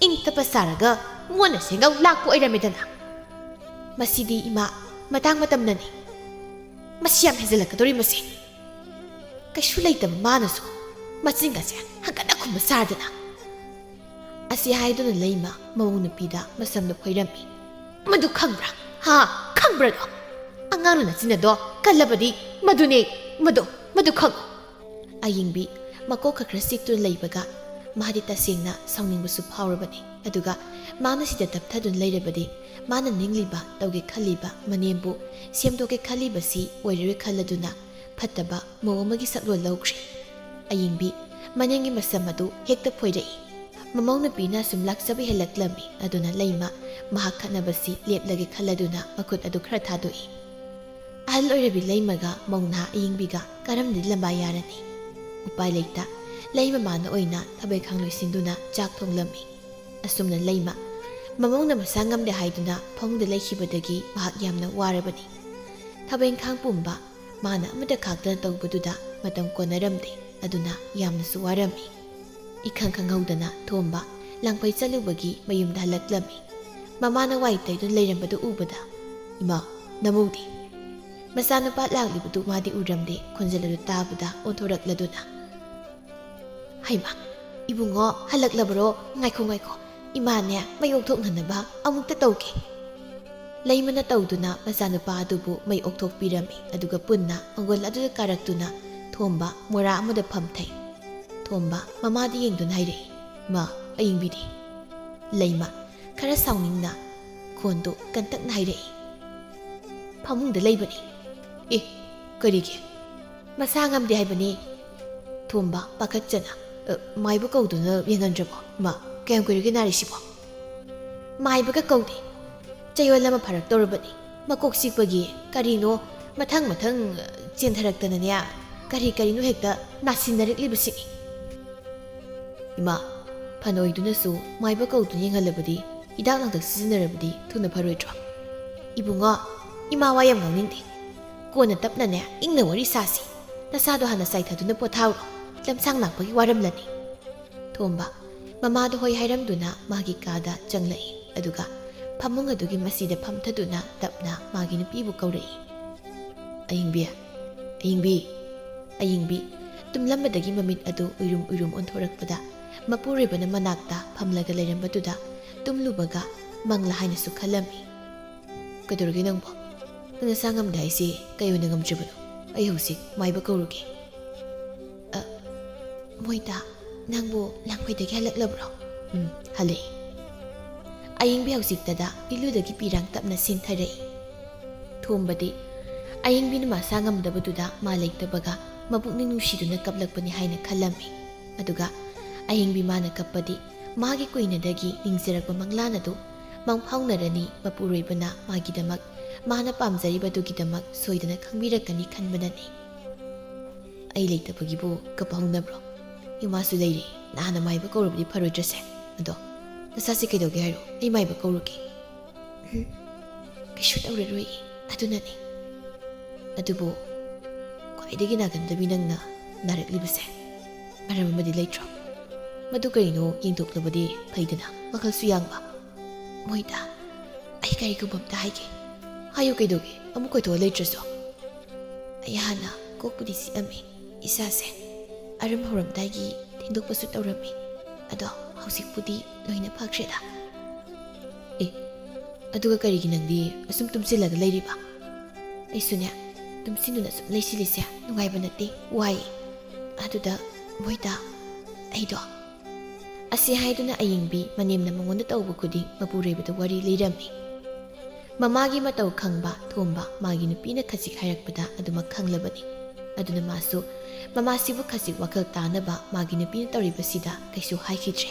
ꯏꯪ ꯇꯞꯄ ꯁꯥꯔꯒ ꯃꯣꯟꯅ ꯁꯦꯡꯒꯧ ꯂꯥꯛꯄ ꯑꯣꯏꯔꯝꯃꯦꯗꯅ꯫ ꯃꯁꯤꯗꯤ ꯏꯃꯥ, ꯃꯇꯥꯡ ꯃꯇꯝꯅꯅꯤ꯫ ꯃꯁꯤ ꯌꯥꯝ ꯍꯦꯟꯖꯜꯂꯛꯀꯗꯧꯔꯤ ꯃꯁꯤ꯫ ꯀꯩꯁꯨ ꯂꯩꯇꯕ ꯃꯥꯅꯁꯨ ꯃꯆꯤꯟꯒꯁꯦ ꯍꯪꯒꯠꯅ ꯈꯨꯝꯕ ꯁꯥꯗꯅ꯫" ꯑꯁꯤ ꯍꯥꯏꯗꯨꯅ ꯂꯩꯃ ꯃꯃꯧ ꯅꯨꯄꯤꯗ ꯃꯁꯝꯗꯨ ꯐꯣꯏꯔꯝꯃꯤ꯫ "ꯃꯗꯨ ꯈꯪꯕ꯭ꯔꯥ? ꯍꯥ? ꯈꯪꯕ꯭ꯔꯥꯗꯣ? ꯑꯉꯥꯡꯅ ꯅꯆꯤꯟ ꯑꯗꯣ ꯀꯜꯂꯕꯗꯤ ꯃꯗꯨꯅꯦ, ꯃꯗꯨ, ꯃꯗꯨ ꯈꯪꯉꯨ꯫" ꯑꯌꯤꯡꯕꯤ ꯃꯀꯣꯛ ꯈꯔ ꯈꯔ ꯆꯤꯛꯇꯨꯅ ꯂꯩꯕꯒ ꯃꯥꯗꯤ ꯇꯁꯦꯡꯅ ꯁꯥꯎꯅꯤꯡꯕꯁꯨ ꯐꯥꯎꯔꯕꯅꯤ꯫ ꯑꯗꯨꯒ ꯃꯥꯅ ꯁꯤꯗ ꯇꯞꯊꯗꯨꯅ ꯂꯩꯔꯕꯗꯤ ꯃꯥꯅ ꯅꯤꯡꯂꯤꯕ, ꯇꯧꯒꯦ ꯈꯜꯂꯤꯕ, ꯃꯅꯦꯝꯕꯨ ꯁꯦꯝꯗꯣꯛꯀꯦ ꯈꯜꯂꯤꯕꯁꯤ ꯑꯣꯏꯔꯔꯣꯏ ꯈꯜꯂꯗꯨꯅ ꯐꯠꯇꯕ ꯃꯧ ꯑꯃꯒꯤ ꯁꯛꯂꯣꯟ ꯂꯧꯈ꯭ꯔꯦ꯫ ꯑꯌꯤꯡꯕꯤ ꯃꯅꯦꯝꯒꯤ ꯃꯁꯝ ꯑꯗꯨ ꯍꯦꯛꯇ ꯐꯣꯏꯔꯛꯏ꯫ ꯃꯃꯧ ꯅꯨꯄꯤꯅ ꯁꯨꯝ ꯂꯥꯛꯆꯕ ꯍꯦꯜꯂꯛꯂꯝꯃꯤ꯫ ꯑꯗꯨꯅ ꯂꯩꯃ ꯃꯍꯥꯛ ꯈꯠꯅꯕꯁꯤ ꯂꯦꯞꯂꯒꯦ ꯈꯜꯂꯗꯨꯅ ꯃꯈꯨꯠ ꯑꯗꯨ ꯈꯔ ꯊꯥꯗꯣꯛꯏ꯫ ꯑꯍꯜ ꯑꯣꯏꯔꯕꯤ ꯂꯩꯃꯒ ꯃꯧ ꯅꯍꯥ ꯑꯌꯤꯡꯕꯤꯒ ꯀꯔꯝꯗꯤ ꯂꯝꯕꯥ ꯌꯥꯔꯅꯤ? ꯎꯄꯥꯏ ꯂꯩꯇ ꯂꯩꯃ ꯃꯥꯅ ꯑꯣꯏꯅ ꯊꯕꯛ ꯏꯪꯈꯥꯡ ꯂꯣꯏꯁꯤꯟꯗꯨꯅ ꯆꯥꯛ ꯊꯣꯡꯂꯝꯃꯤ꯫ ꯑꯁꯨꯝꯅ ꯂꯩꯃ ꯃꯃꯧꯅ ꯃꯁꯥ ꯉꯝꯗꯦ ꯍꯥꯏꯗꯨꯅ ꯐꯃꯨꯡꯗ ꯂꯩꯈꯤꯕꯗꯒꯤ ꯃꯍꯥꯛ ꯌꯥꯝꯅ ꯋꯥꯔꯕꯅꯤ꯫ ꯊꯕꯛ ꯏꯪꯈꯥꯡ ꯄꯨꯝꯕ ꯃꯥꯅ ꯑꯃꯠꯇ ꯈꯥꯛꯇꯅ ꯇꯧꯕꯗꯨꯗ ꯃꯇꯝ ꯀꯣꯟꯅꯔꯝꯗꯦ꯫ ꯑꯗꯨꯅ ꯌꯥꯝꯅꯁꯨ ꯋꯥꯔꯝꯃꯤ꯫ ꯏꯈꯪ ꯈꯪꯍꯧꯗꯅ ꯊꯣꯝꯕ ꯂꯥꯡꯐꯩ ꯆꯠꯂꯨꯕꯒꯤ ꯃꯌꯨꯝꯗ ꯍꯜꯂꯛꯂꯝꯃꯤ꯫ ꯃꯃꯥꯅ ꯋꯥꯏ ꯇꯩꯗꯨꯅ ꯂꯩꯔꯝꯕꯗꯨ ꯎꯕꯗ, "ꯏꯃꯥ, ꯅꯃꯧꯗꯤ?" ꯃꯆꯥꯅꯨꯄꯥ ꯂꯥꯛꯂꯤꯕꯗꯨ ꯃꯥꯗꯤ ꯎꯔꯝꯗꯦ꯫ ꯈꯣꯟꯖꯦꯜ ꯑꯗꯨ ꯇꯥꯕꯗ ꯑꯣꯟꯊꯣꯔꯛꯂꯗꯨꯅ, "ꯍꯩꯃꯥ, ꯏꯕꯨꯡꯉꯣ ꯍꯜꯂꯛꯂꯕꯔꯣ? ꯉꯥꯏꯈꯣ, ꯉꯥꯏꯈꯣ, ꯏꯃꯥꯅꯦ ꯃꯩ ꯑꯣꯛꯊꯣꯛꯅꯅꯕ ꯑꯃꯨꯛꯇ ꯇꯧꯒꯦ꯫" ꯂꯩꯃꯅ ꯇꯧꯗꯨꯅ ꯃꯆꯥꯅꯨꯄꯥ ꯑꯗꯨꯕꯨ ꯃꯩ ꯑꯣꯛꯊꯣꯛꯄꯤꯔꯝꯃꯤ꯫ ꯑꯗꯨꯒ ꯄꯨꯟꯅ ꯃꯪꯒꯣꯜ ꯑꯗꯨꯗ ꯀꯥꯔꯛꯇꯨꯅ ꯊꯣꯝꯕ ꯃꯣꯔꯥ ꯑꯃꯗ ꯐꯝꯊꯩ꯫ ꯊꯣꯝꯕ ꯃꯃꯥꯗ ꯌꯦꯡꯗꯨꯅ ꯍꯥꯏꯔꯛꯏ, "ꯃꯥ, ꯑꯌꯤꯡꯕꯤꯗꯤ?" ꯂꯩꯃ ꯈꯔ ꯁꯥꯎꯅꯤꯡꯅ ꯈꯣꯟꯗꯨ ꯀꯟꯇꯛꯅ ꯍꯥꯏꯔꯛꯏ, "ꯐꯃꯨꯡꯗ ꯂꯩꯕꯅꯤ꯫" "ꯑꯦ, ꯀꯔꯤꯒꯤ?" "ꯃꯁꯥ ꯉꯝꯗꯦ ꯍꯥꯏꯕꯅꯤ꯫" ꯊꯣꯝꯕ ꯄꯥꯈꯠꯆꯅ, "ꯑ, ꯃꯥꯏꯕ ꯀꯧꯗꯨꯅ ꯌꯦꯡꯍꯟꯗ꯭ꯔꯕꯣ? ꯃꯥ, ꯀꯌꯥꯝ ꯀꯨꯏꯔꯒꯦ ꯅꯥꯔꯤꯁꯤꯕꯣ?" "ꯃꯥꯏꯕꯒ ꯀꯧꯗꯦ꯫ ꯆꯌꯣꯜ ꯑꯃ ꯐꯔꯛ ꯇꯧꯔꯕꯅꯤ꯫ ꯃꯀꯣꯛ ꯆꯤꯛꯄꯒꯤ ꯀꯔꯤꯅꯣ ꯃꯊꯪ ꯃꯊꯪ ꯆꯦꯟꯊꯔꯛꯇꯅꯅꯦ, ꯀꯔꯤ ꯀꯔꯤꯅꯣ ꯍꯦꯛꯇ ꯅꯥꯁꯤꯟꯅꯔꯛꯂꯤꯕꯁꯤꯅꯤ꯫" "ꯏꯃꯥ, ꯐꯅ ꯑꯣꯏꯗꯨꯅꯁꯨ ꯃꯥꯏꯕ ꯀꯧꯗꯨꯅ ꯌꯦꯡꯍꯜꯂꯕꯗꯤ, ꯍꯤꯗꯥꯛ ꯂꯥꯡꯊꯛ ꯁꯤꯖꯤꯟꯅꯔꯕꯗꯤ ꯊꯨꯅ ꯐꯔꯣꯏꯗ꯭ꯔꯣ?" "ꯏꯕꯨꯡꯉꯣ, ꯏꯃꯥ ꯋꯥ ꯌꯥꯝ ꯉꯥꯡꯅꯤꯡꯗꯦ꯫ ꯀꯣꯟꯅ ꯇꯞꯅꯅꯦ, ꯏꯪꯅ ꯋꯥꯔꯤ ꯁꯥꯁꯤ꯫ ꯅꯁꯥꯗꯣ ꯍꯥꯟꯅ ꯆꯥꯏꯊꯗꯨꯅ ꯄꯣꯊꯥꯎꯔꯣ꯫ ꯂꯝꯁꯥꯡ ꯂꯥꯛꯄꯒꯤ ꯋꯥꯔꯝꯂꯅꯤ꯫" ꯊꯣꯝꯕ ꯃꯃꯥꯗ ꯍꯣꯏ ꯍꯥꯏꯔꯝꯗꯨꯅ ꯃꯥꯒꯤ ꯀꯥꯗ ꯆꯪꯂꯛꯏ꯫ ꯑꯗꯨꯒ ꯐꯃꯨꯡ ꯑꯗꯨꯒꯤ ꯃꯁꯤꯗ ꯐꯝꯊꯗꯨꯅ ꯇꯞꯅ ꯃꯥꯒꯤ ꯅꯨꯄꯤꯕꯨ ꯀꯧꯔꯛꯏ꯫ "ꯑꯌꯤꯡꯕꯤ, ꯑꯌꯤꯡꯕꯤ꯫" ꯑꯌꯤꯡꯕꯤ ꯇꯨꯝꯂꯝꯕꯗꯒꯤ ꯃꯃꯤꯠ ꯑꯗꯨ ꯎꯏꯔꯨꯝ ꯎꯏꯔꯨꯝ ꯑꯣꯟꯊꯣꯔꯛꯄꯗ ꯃꯄꯨꯔꯣꯏꯕꯅ ꯃꯅꯥꯛꯇ ꯐꯝꯂꯒ ꯂꯩꯔꯝꯕꯗꯨꯗ ꯇꯨꯝꯂꯨꯕꯒ ꯃꯪꯂꯥ ꯍꯥꯏꯅꯁꯨ ꯈꯜꯂꯝꯃꯤ꯫ "ꯀꯩꯗꯧꯔꯒꯦ ꯅꯪꯕꯣ? ꯅꯪ ꯅꯁꯥ ꯉꯝꯗꯦ ꯍꯥꯏꯁꯤ ꯀꯩ ꯑꯣꯏꯅ ꯉꯝꯗ꯭ꯔꯤꯕꯅꯣ? ꯑꯩ ꯍꯧꯖꯤꯛ ꯃꯥꯏꯕ ꯀꯧꯔꯨꯒꯦ꯫" "ꯑ, "ꯃꯣꯏꯇꯥ, ꯅꯪꯕꯨ ꯂꯥꯡꯐꯩꯗꯒꯤ ꯍꯜꯂꯛꯂꯕ꯭ꯔꯣ?" "ꯎꯝ, ꯍꯜꯂꯛꯏ꯫" ꯑꯌꯤꯡꯕꯤ ꯍꯧꯖꯤꯛꯇꯗ ꯏꯂꯨꯗꯒꯤ ꯄꯤꯔꯥꯡ ꯇꯞꯅ ꯁꯤꯟꯊꯔꯛꯏ꯫ ꯊꯣꯝꯕꯗꯤ ꯑꯌꯤꯡꯕꯤꯅ ꯃꯁꯥ ꯉꯝꯗꯕꯗꯨꯗ ꯃꯥ ꯂꯩꯇꯕꯒ ꯃꯄꯨꯛꯅꯤꯡ ꯅꯨꯡꯁꯤꯗꯨꯅ ꯀꯞꯂꯛꯄꯅꯤ ꯍꯥꯏꯅ ꯈꯜꯂꯝꯃꯤ꯫ ꯑꯗꯨꯒ ꯑꯌꯤꯡꯕꯤ ꯃꯥꯅ ꯀꯞꯄꯗꯤ ꯃꯥꯒꯤ ꯀꯨꯏꯅꯗꯒꯤ ꯅꯤꯡꯖꯔꯛꯄ ꯃꯪꯂꯥꯟ ꯑꯗꯨ ꯃꯪꯐꯥꯎꯅꯔꯅꯤ, ꯃꯄꯨꯔꯣꯏꯕꯅ ꯃꯥꯒꯤꯗꯃꯛ, ꯃꯥꯅ ꯄꯥꯝꯖꯔꯤꯕꯗꯨꯒꯤꯗꯃꯛ ꯁꯣꯏꯗꯅ ꯈꯪꯕꯤꯔꯛꯀꯅꯤ ꯈꯟꯕꯅꯅꯤ꯫ "ꯑꯩ ꯂꯩꯇꯕꯒꯤꯕꯨ ꯀꯞꯄ ꯍꯧꯅꯕ꯭ꯔꯣ? ꯏꯃꯥꯁꯨ ꯂꯩꯔꯤ, ꯅꯍꯥꯟꯅ ꯃꯥꯏꯕ ꯀꯧꯔꯕꯗꯤ ꯐꯔꯣꯏꯗ꯭ꯔꯁꯦ? ꯑꯗꯣ ꯅꯁꯥꯁꯦ ꯀꯩꯗꯧꯒꯦ ꯍꯥꯏꯔꯣ? ꯑꯩ ꯃꯥꯏꯕ ꯀꯧꯔꯨꯒꯦ?" "ꯎꯝ, ꯀꯩꯁꯨ ꯇꯧꯔꯔꯣꯏ, ꯑꯗꯨꯅꯅꯤ꯫ ꯑꯗꯨꯕꯨ ꯈ꯭ꯋꯥꯏꯗꯒꯤ ꯅꯥꯒꯟꯗꯕꯤ ꯅꯪꯅ ꯅꯥꯔꯛꯂꯤꯕꯁꯦ ꯃꯔꯝ ꯑꯃꯗꯤ ꯂꯩꯇ꯭ꯔꯣ? ꯃꯗꯨ ꯀꯔꯤꯅꯣ ꯌꯦꯡꯊꯣꯛꯂꯕꯗꯤ ꯐꯩꯗꯅ, ꯋꯥꯈꯜꯁꯨ ꯌꯥꯡꯕ꯫" "ꯃꯣꯏꯗ, ꯑꯩ ꯀꯔꯤꯒꯨꯝꯕ ꯑꯝꯇ ꯍꯥꯏꯒꯦ꯫" "ꯍꯥꯏꯌꯨ, ꯀꯩꯗꯧꯒꯦ? ꯑꯃꯨꯛ ꯀꯣꯏꯊꯣꯛꯑ ꯂꯩꯇ꯭ꯔꯁꯨ꯫" "ꯑꯩ ꯍꯥꯟꯅ ꯀꯣꯛꯄꯨꯗꯤ ꯆꯤꯛꯑꯝꯃꯤ ꯏꯁꯥꯁꯦ, ꯑꯔꯨꯝ ꯍꯧꯔꯝꯗꯥꯏꯒꯤ ꯊꯤꯟꯗꯣꯛꯄꯁꯨ ꯇꯧꯔꯝꯃꯤ, ꯑꯗꯣ ꯍꯧꯖꯤꯛꯄꯨꯗꯤ ꯂꯣꯏꯅ ꯐꯈ꯭ꯔꯦꯗ꯫" "ꯑꯦ, ꯑꯗꯨꯒ ꯀꯔꯤꯒꯤ ꯅꯪꯗꯤ ꯑꯁꯨꯝ ꯇꯨꯝꯁꯤꯜꯂꯒ ꯂꯩꯔꯤꯕ?" "ꯑꯩꯁꯨꯅꯦ, ꯇꯨꯝꯁꯤꯟꯗꯨꯅ ꯁꯨꯝ ꯂꯩꯁꯤꯜꯂꯤꯁꯦ ꯅꯨꯡꯉꯥꯏꯕ ꯅꯠꯇꯦ, ꯋꯥꯏ꯫ ꯑꯗꯨꯗ ꯃꯣꯏꯗ ꯑꯩꯗꯣ..." ꯑꯁꯤ ꯍꯥꯏꯗꯨꯅ ꯑꯌꯤꯡꯕꯤ ꯃꯅꯦꯝꯅ ꯃꯉꯣꯟꯗ ꯇꯧꯕ ꯈꯨꯗꯤꯡ ꯃꯄꯨꯔꯣꯏꯕꯗ ꯋꯥꯔꯤ ꯂꯤꯔꯝꯃꯤ꯫ ꯃꯃꯥꯒꯤ ꯃꯇꯧ ꯈꯪꯕ ꯊꯣꯝꯕ ꯃꯥꯒꯤ ꯅꯨꯄꯤꯅ ꯈꯖꯤꯛ ꯍꯥꯏꯔꯛꯄꯗ ꯑꯗꯨꯃꯛ ꯈꯪꯂꯕꯅꯤ꯫ ꯑꯗꯨꯅ ꯃꯥꯁꯨ ꯃꯃꯥꯁꯤꯕꯨ ꯈꯖꯤꯛ ꯋꯥꯈꯜ ꯇꯥꯅꯕ ꯃꯥꯒꯤ ꯅꯨꯄꯤꯅ ꯇꯧꯔꯤꯕꯁꯤꯗ ꯀꯩꯁꯨ ꯍꯥꯏꯈꯤꯗ꯭ꯔꯦ꯫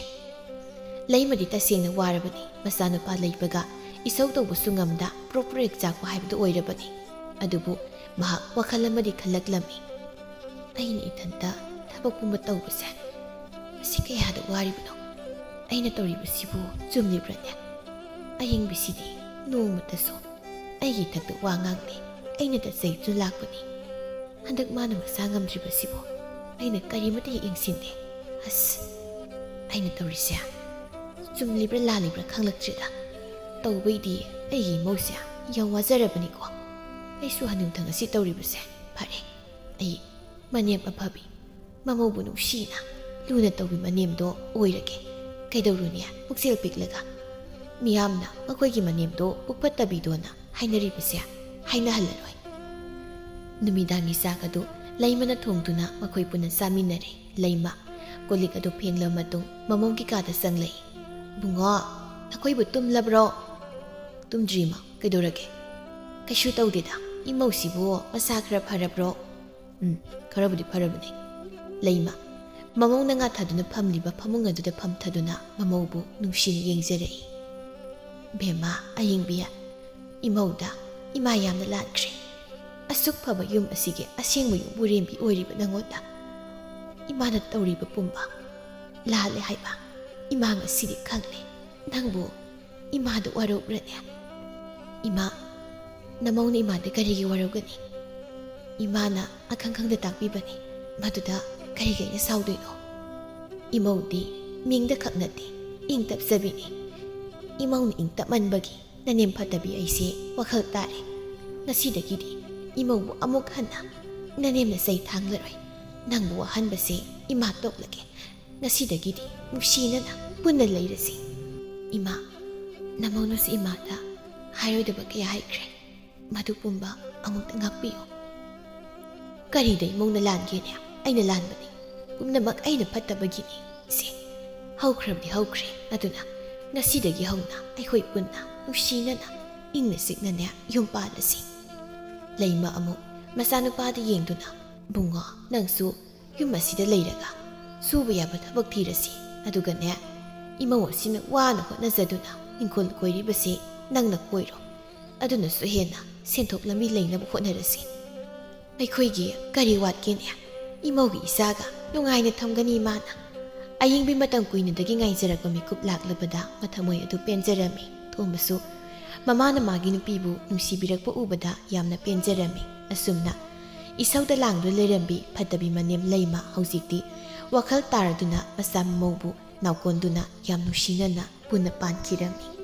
ꯂꯩꯃꯗꯤ ꯇꯁꯦꯡꯅ ꯋꯥꯔꯕꯅꯤ꯫ ꯃꯆꯥꯅꯨꯄꯥ ꯂꯩꯕꯒ ꯏꯁꯧ ꯇꯧꯕꯁꯨ ꯉꯝꯗ ꯄ꯭ꯔꯣꯛ ꯄ꯭ꯔꯦꯛ ꯆꯥꯛꯄ ꯍꯥꯏꯕꯗꯨ ꯑꯣꯏꯔꯕꯅꯤ꯫ ꯑꯗꯨꯕꯨ ꯃꯍꯥꯛ ꯋꯥꯈꯜ ꯑꯃꯗꯤ ꯈꯜꯂꯛꯂꯝꯃꯤ꯫ "ꯑꯩꯅ ꯏꯊꯟꯇ ꯊꯕꯛ ꯄꯨꯝꯕ ꯇꯧꯕꯁꯦ ꯃꯁꯤ ꯀꯌꯥꯗ ꯋꯥꯔꯤꯕꯅꯣ? ꯑꯩꯅ ꯇꯧꯔꯤꯕꯁꯤꯕꯨ ꯆꯨꯝꯂꯤꯕ꯭ꯔꯅꯦ? ꯑꯌꯤꯡꯕꯤꯁꯤꯗꯤ ꯅꯣꯡꯃꯇꯁꯨ ꯑꯩꯒꯤ ꯏꯊꯛꯇ ꯋꯥ ꯉꯥꯡꯗꯦ, ꯑꯩꯅ ꯇꯠꯆꯩꯗꯨꯅ ꯂꯥꯛꯄꯅꯤ꯫ ꯍꯟꯗꯛ ꯃꯥꯅ ꯃꯁꯥ ꯉꯝꯗ꯭ꯔꯤꯕꯁꯤꯕꯨ ꯑꯩꯅ ꯀꯔꯤꯃꯠꯇ ꯍꯦꯛ ꯌꯦꯡꯁꯤꯟꯗꯦ꯫ ꯑꯁ, ꯑꯩꯅ ꯇꯧꯔꯤꯁꯦ ꯆꯨꯝꯂꯤꯕ꯭ꯔꯥ ꯂꯥꯜꯂꯤꯕ꯭ꯔꯥ ꯈꯪꯂꯛꯇ꯭ꯔꯦꯗ꯫ ꯇꯧꯕꯩꯗꯤ ꯑꯩꯒꯤ ꯏꯃꯧꯁꯦ ꯌꯥꯝ ꯋꯥꯖꯔꯕꯅꯤꯀꯣ꯫ ꯑꯩꯁꯨ ꯍꯅꯨꯊꯪ ꯑꯁꯤ ꯇꯧꯔꯤꯕꯁꯦ ꯐꯔꯦ꯫ ꯑꯩ ꯃꯅꯦꯝ ꯑꯐꯕꯤ, ꯃꯃꯧꯕꯨ ꯅꯨꯡꯁꯤꯅ ꯂꯨꯅ ꯇꯧꯕꯤ ꯃꯅꯦꯝꯗꯣ ꯑꯣꯏꯔꯒꯦ꯫ ꯀꯩꯗꯧꯔꯨꯅꯤ, ꯄꯨꯛꯆꯦꯜ ꯄꯤꯛꯂꯒ꯫ ꯃꯤꯌꯥꯝꯅ ꯃꯈꯣꯏꯒꯤ ꯃꯅꯦꯝꯗꯣ ꯄꯨꯛ ꯐꯠꯇꯕꯤꯗꯣꯅ ꯍꯥꯏꯅꯔꯤꯕꯁꯦ ꯍꯥꯏꯅꯍꯜꯂꯔꯣꯏ꯫" ꯅꯨꯃꯤꯗꯥꯡꯒꯤ ꯆꯥꯛ ꯑꯗꯨ ꯂꯩꯃꯅ ꯊꯣꯡꯗꯨꯅ ꯃꯈꯣꯏ ꯄꯨꯟꯅ ꯆꯥꯃꯤꯟꯅꯔꯦ꯫ ꯂꯩꯃ ꯀꯣꯜ ꯂꯤꯛ ꯑꯗꯨ ꯐꯦꯡꯂꯕ ꯃꯇꯨꯡ ꯃꯃꯧꯒꯤ ꯀꯥꯗ ꯆꯪꯂꯛꯏ꯫ "ꯕꯨꯡꯉꯣ, ꯅꯈꯣꯏꯕꯨ ꯇꯨꯝꯂꯕ꯭ꯔꯣ?" "ꯇꯨꯝꯗ꯭ꯔꯤꯃ, ꯀꯩꯗꯧꯔꯒꯦ?" "ꯀꯩꯁꯨ ꯇꯧꯗꯦꯗ꯫ ꯏꯃꯧꯁꯤꯕꯨ ꯃꯁꯥ ꯈꯔ ꯐꯔꯕ꯭ꯔꯣ?" "ꯎꯝ, ꯈꯔꯕꯨꯗꯤ ꯐꯔꯕꯅꯦ꯫" ꯂꯩꯃ ꯃꯃꯧꯅ ꯉꯥꯊꯥꯗꯨꯅ ꯐꯝꯂꯤꯕ ꯐꯃꯨꯡ ꯑꯗꯨꯗ ꯐꯝꯊꯗꯨꯅ ꯃꯃꯧꯕꯨ ꯅꯨꯡꯁꯤꯅ ꯌꯦꯡꯖꯔꯛꯏ꯫ "ꯕꯦꯝꯃ, ꯑꯌꯤꯡꯕꯤ, ꯏꯃꯧꯗ ꯏꯃꯥ ꯌꯥꯝꯅ ꯂꯥꯟꯈ꯭ꯔꯦ꯫ ꯑꯁꯨꯛ ꯐꯕ ꯌꯨꯝ ꯑꯁꯤꯒꯤ ꯑꯁꯦꯡꯕ ꯌꯨꯝꯕꯨꯔꯦꯝꯕꯤ ꯑꯣꯏꯔꯤꯕ ꯅꯉꯣꯟꯗ ꯏꯃꯥꯅ ꯇꯧꯔꯤꯕ ꯄꯨꯝꯕ ꯂꯥꯜꯂꯦ ꯍꯥꯏꯕ ꯏꯃꯥ ꯉꯁꯤꯗꯤ ꯈꯪꯂꯦ꯫ ꯅꯪꯕꯨ ꯏꯃꯥꯗ ꯋꯥꯔꯧꯕ꯭ꯔꯅꯦ?" "ꯏꯃꯥ, ꯅꯃꯧꯅ ꯏꯃꯥꯗ ꯀꯔꯤꯒꯤ ꯋꯥꯔꯧꯒꯅꯤ? ꯏꯃꯥꯅ ꯑꯈꯪ ꯈꯪꯗ ꯇꯥꯛꯄꯤꯕꯅꯤ꯫ ꯃꯗꯨꯗ ꯀꯔꯤꯒꯤ ꯑꯩꯅ ꯁꯥꯎꯗꯣꯏꯅꯣ? ꯏꯃꯧꯗꯤ ꯃꯤꯡꯗ ꯈꯛ ꯅꯠꯇꯦ, ꯏꯪ ꯇꯞꯆꯕꯤꯅꯤ꯫ ꯏꯃꯧꯅ ꯏꯪ ꯇꯞꯃꯟꯕꯒꯤ ꯅꯅꯦꯝ ꯐꯠꯇꯕꯤ ꯑꯩꯁꯦ ꯋꯥꯈꯜ ꯇꯥꯔꯦ꯫ ꯉꯁꯤꯗꯒꯤꯗꯤ ꯏꯃꯧꯕꯨ ꯑꯃꯨꯛ ꯍꯟꯅ ꯅꯅꯦꯝꯅ ꯆꯩ ꯊꯥꯡꯂꯔꯣꯏ꯫ ꯅꯪꯕꯨ ꯋꯥꯍꯟꯕꯁꯦ ꯏꯃꯥ ꯇꯣꯛꯂꯒꯦ꯫ ꯉꯁꯤꯗꯒꯤꯗꯤ ꯅꯨꯡꯁꯤꯅꯅ ꯄꯨꯟꯅ ꯂꯩꯔꯁꯤ꯫ ꯏꯃꯥ, ꯅꯃꯧꯅꯁꯨ ꯏꯃꯥꯗ ꯍꯥꯏꯔꯣꯏꯗꯕ ꯀꯌꯥ ꯍꯥꯏꯈ꯭ꯔꯦ꯫ ꯃꯗꯨ ꯄꯨꯝꯕ ꯑꯃꯨꯛꯇ ꯉꯥꯛꯄꯤꯌꯨ꯫" "ꯀꯔꯤꯗ ꯏꯃꯧꯅ ꯂꯥꯟꯒꯦꯅꯦ? ꯑꯩꯅ ꯂꯥꯟꯕꯅꯤ꯫ ꯄꯨꯝꯅꯃꯛ ꯑꯩꯅ ꯐꯠꯇꯕꯒꯤꯅꯤ꯫ ꯁꯦ, ꯍꯧꯈ꯭ꯔꯕꯗꯤ ꯍꯧꯈ꯭ꯔꯦ꯫ ꯑꯗꯨꯅ ꯉꯁꯤꯗꯒꯤ ꯍꯧꯅ ꯑꯩꯈꯣꯏ ꯄꯨꯟꯅ ꯅꯨꯡꯁꯤꯅꯅ ꯏꯪꯅ ꯆꯤꯛꯅꯅꯦ ꯌꯨꯝ ꯄꯥꯜꯂꯁꯤ꯫" ꯂꯩꯃ ꯑꯃꯨꯛ ꯃꯆꯥꯅꯨꯄꯥꯗ ꯌꯦꯡꯗꯨꯅ, "ꯕꯨꯡꯉꯣ, ꯅꯪꯁꯨ ꯌꯨꯝ ꯑꯁꯤꯗ ꯂꯩꯔꯒ ꯁꯨꯕ ꯌꯥꯕ ꯊꯕꯛ ꯊꯤꯔꯁꯤ꯫ ꯑꯗꯨꯒꯅꯦ, ꯏꯃꯧ ꯑꯁꯤꯅ ꯋꯥꯅ ꯍꯣꯠꯅꯖꯗꯨꯅ ꯏꯪꯈꯣꯜ ꯀꯣꯏꯔꯤꯕꯁꯦ ꯅꯪꯅ ꯀꯣꯏꯔꯣ꯫ ꯑꯗꯨꯅꯁꯨ ꯍꯦꯟꯅ ꯁꯦꯟꯊꯣꯛ ꯂꯝꯕꯤ ꯂꯩꯅꯕ ꯍꯣꯠꯅꯔꯁꯤ꯫ ꯑꯩꯈꯣꯏꯒꯤ ꯀꯔꯤ ꯋꯥꯠꯀꯦꯅꯦ? ꯏꯃꯧꯒꯤ ꯏꯆꯥꯒ ꯅꯨꯡꯉꯥꯏꯅ ꯊꯝꯒꯅꯤ ꯃꯥꯅ꯫" ꯑꯌꯤꯡꯕꯤ ꯃꯇꯝ ꯀꯨꯏꯅꯗꯒꯤ ꯉꯥꯏꯖꯔꯛꯄ ꯃꯤꯀꯨꯞ ꯂꯥꯛꯂꯕꯗ ꯃꯊꯃꯣꯏ ꯑꯗꯨ ꯄꯦꯟꯖꯔꯝꯃꯤ꯫ ꯊꯣꯝꯕꯁꯨ ꯃꯃꯥꯅ ꯃꯥꯒꯤ ꯅꯨꯄꯤꯕꯨ ꯅꯨꯡꯁꯤꯕꯤꯔꯛꯄ ꯎꯕꯗ ꯌꯥꯝꯅ ꯄꯦꯟꯖꯔꯝꯃꯤ꯫ ꯑꯁꯨꯝꯅ ꯏꯁꯧꯗ ꯂꯥꯡꯗꯨꯅ ꯂꯩꯔꯝꯕꯤ ꯐꯠꯇꯕꯤ ꯃꯅꯦꯝ ꯂꯩꯃ ꯍꯧꯖꯤꯛꯇꯤ ꯋꯥꯈꯜ ꯇꯥꯔꯗꯨꯅ ꯃꯆꯥ ꯃꯃꯧꯕꯨ ꯅꯥꯎꯀꯣꯟꯗꯨꯅ ꯌꯥꯝ ꯅꯨꯡꯁꯤꯅꯅ ꯄꯨꯟꯅ ꯄꯥꯟꯈꯤꯔꯝꯃꯤ꯫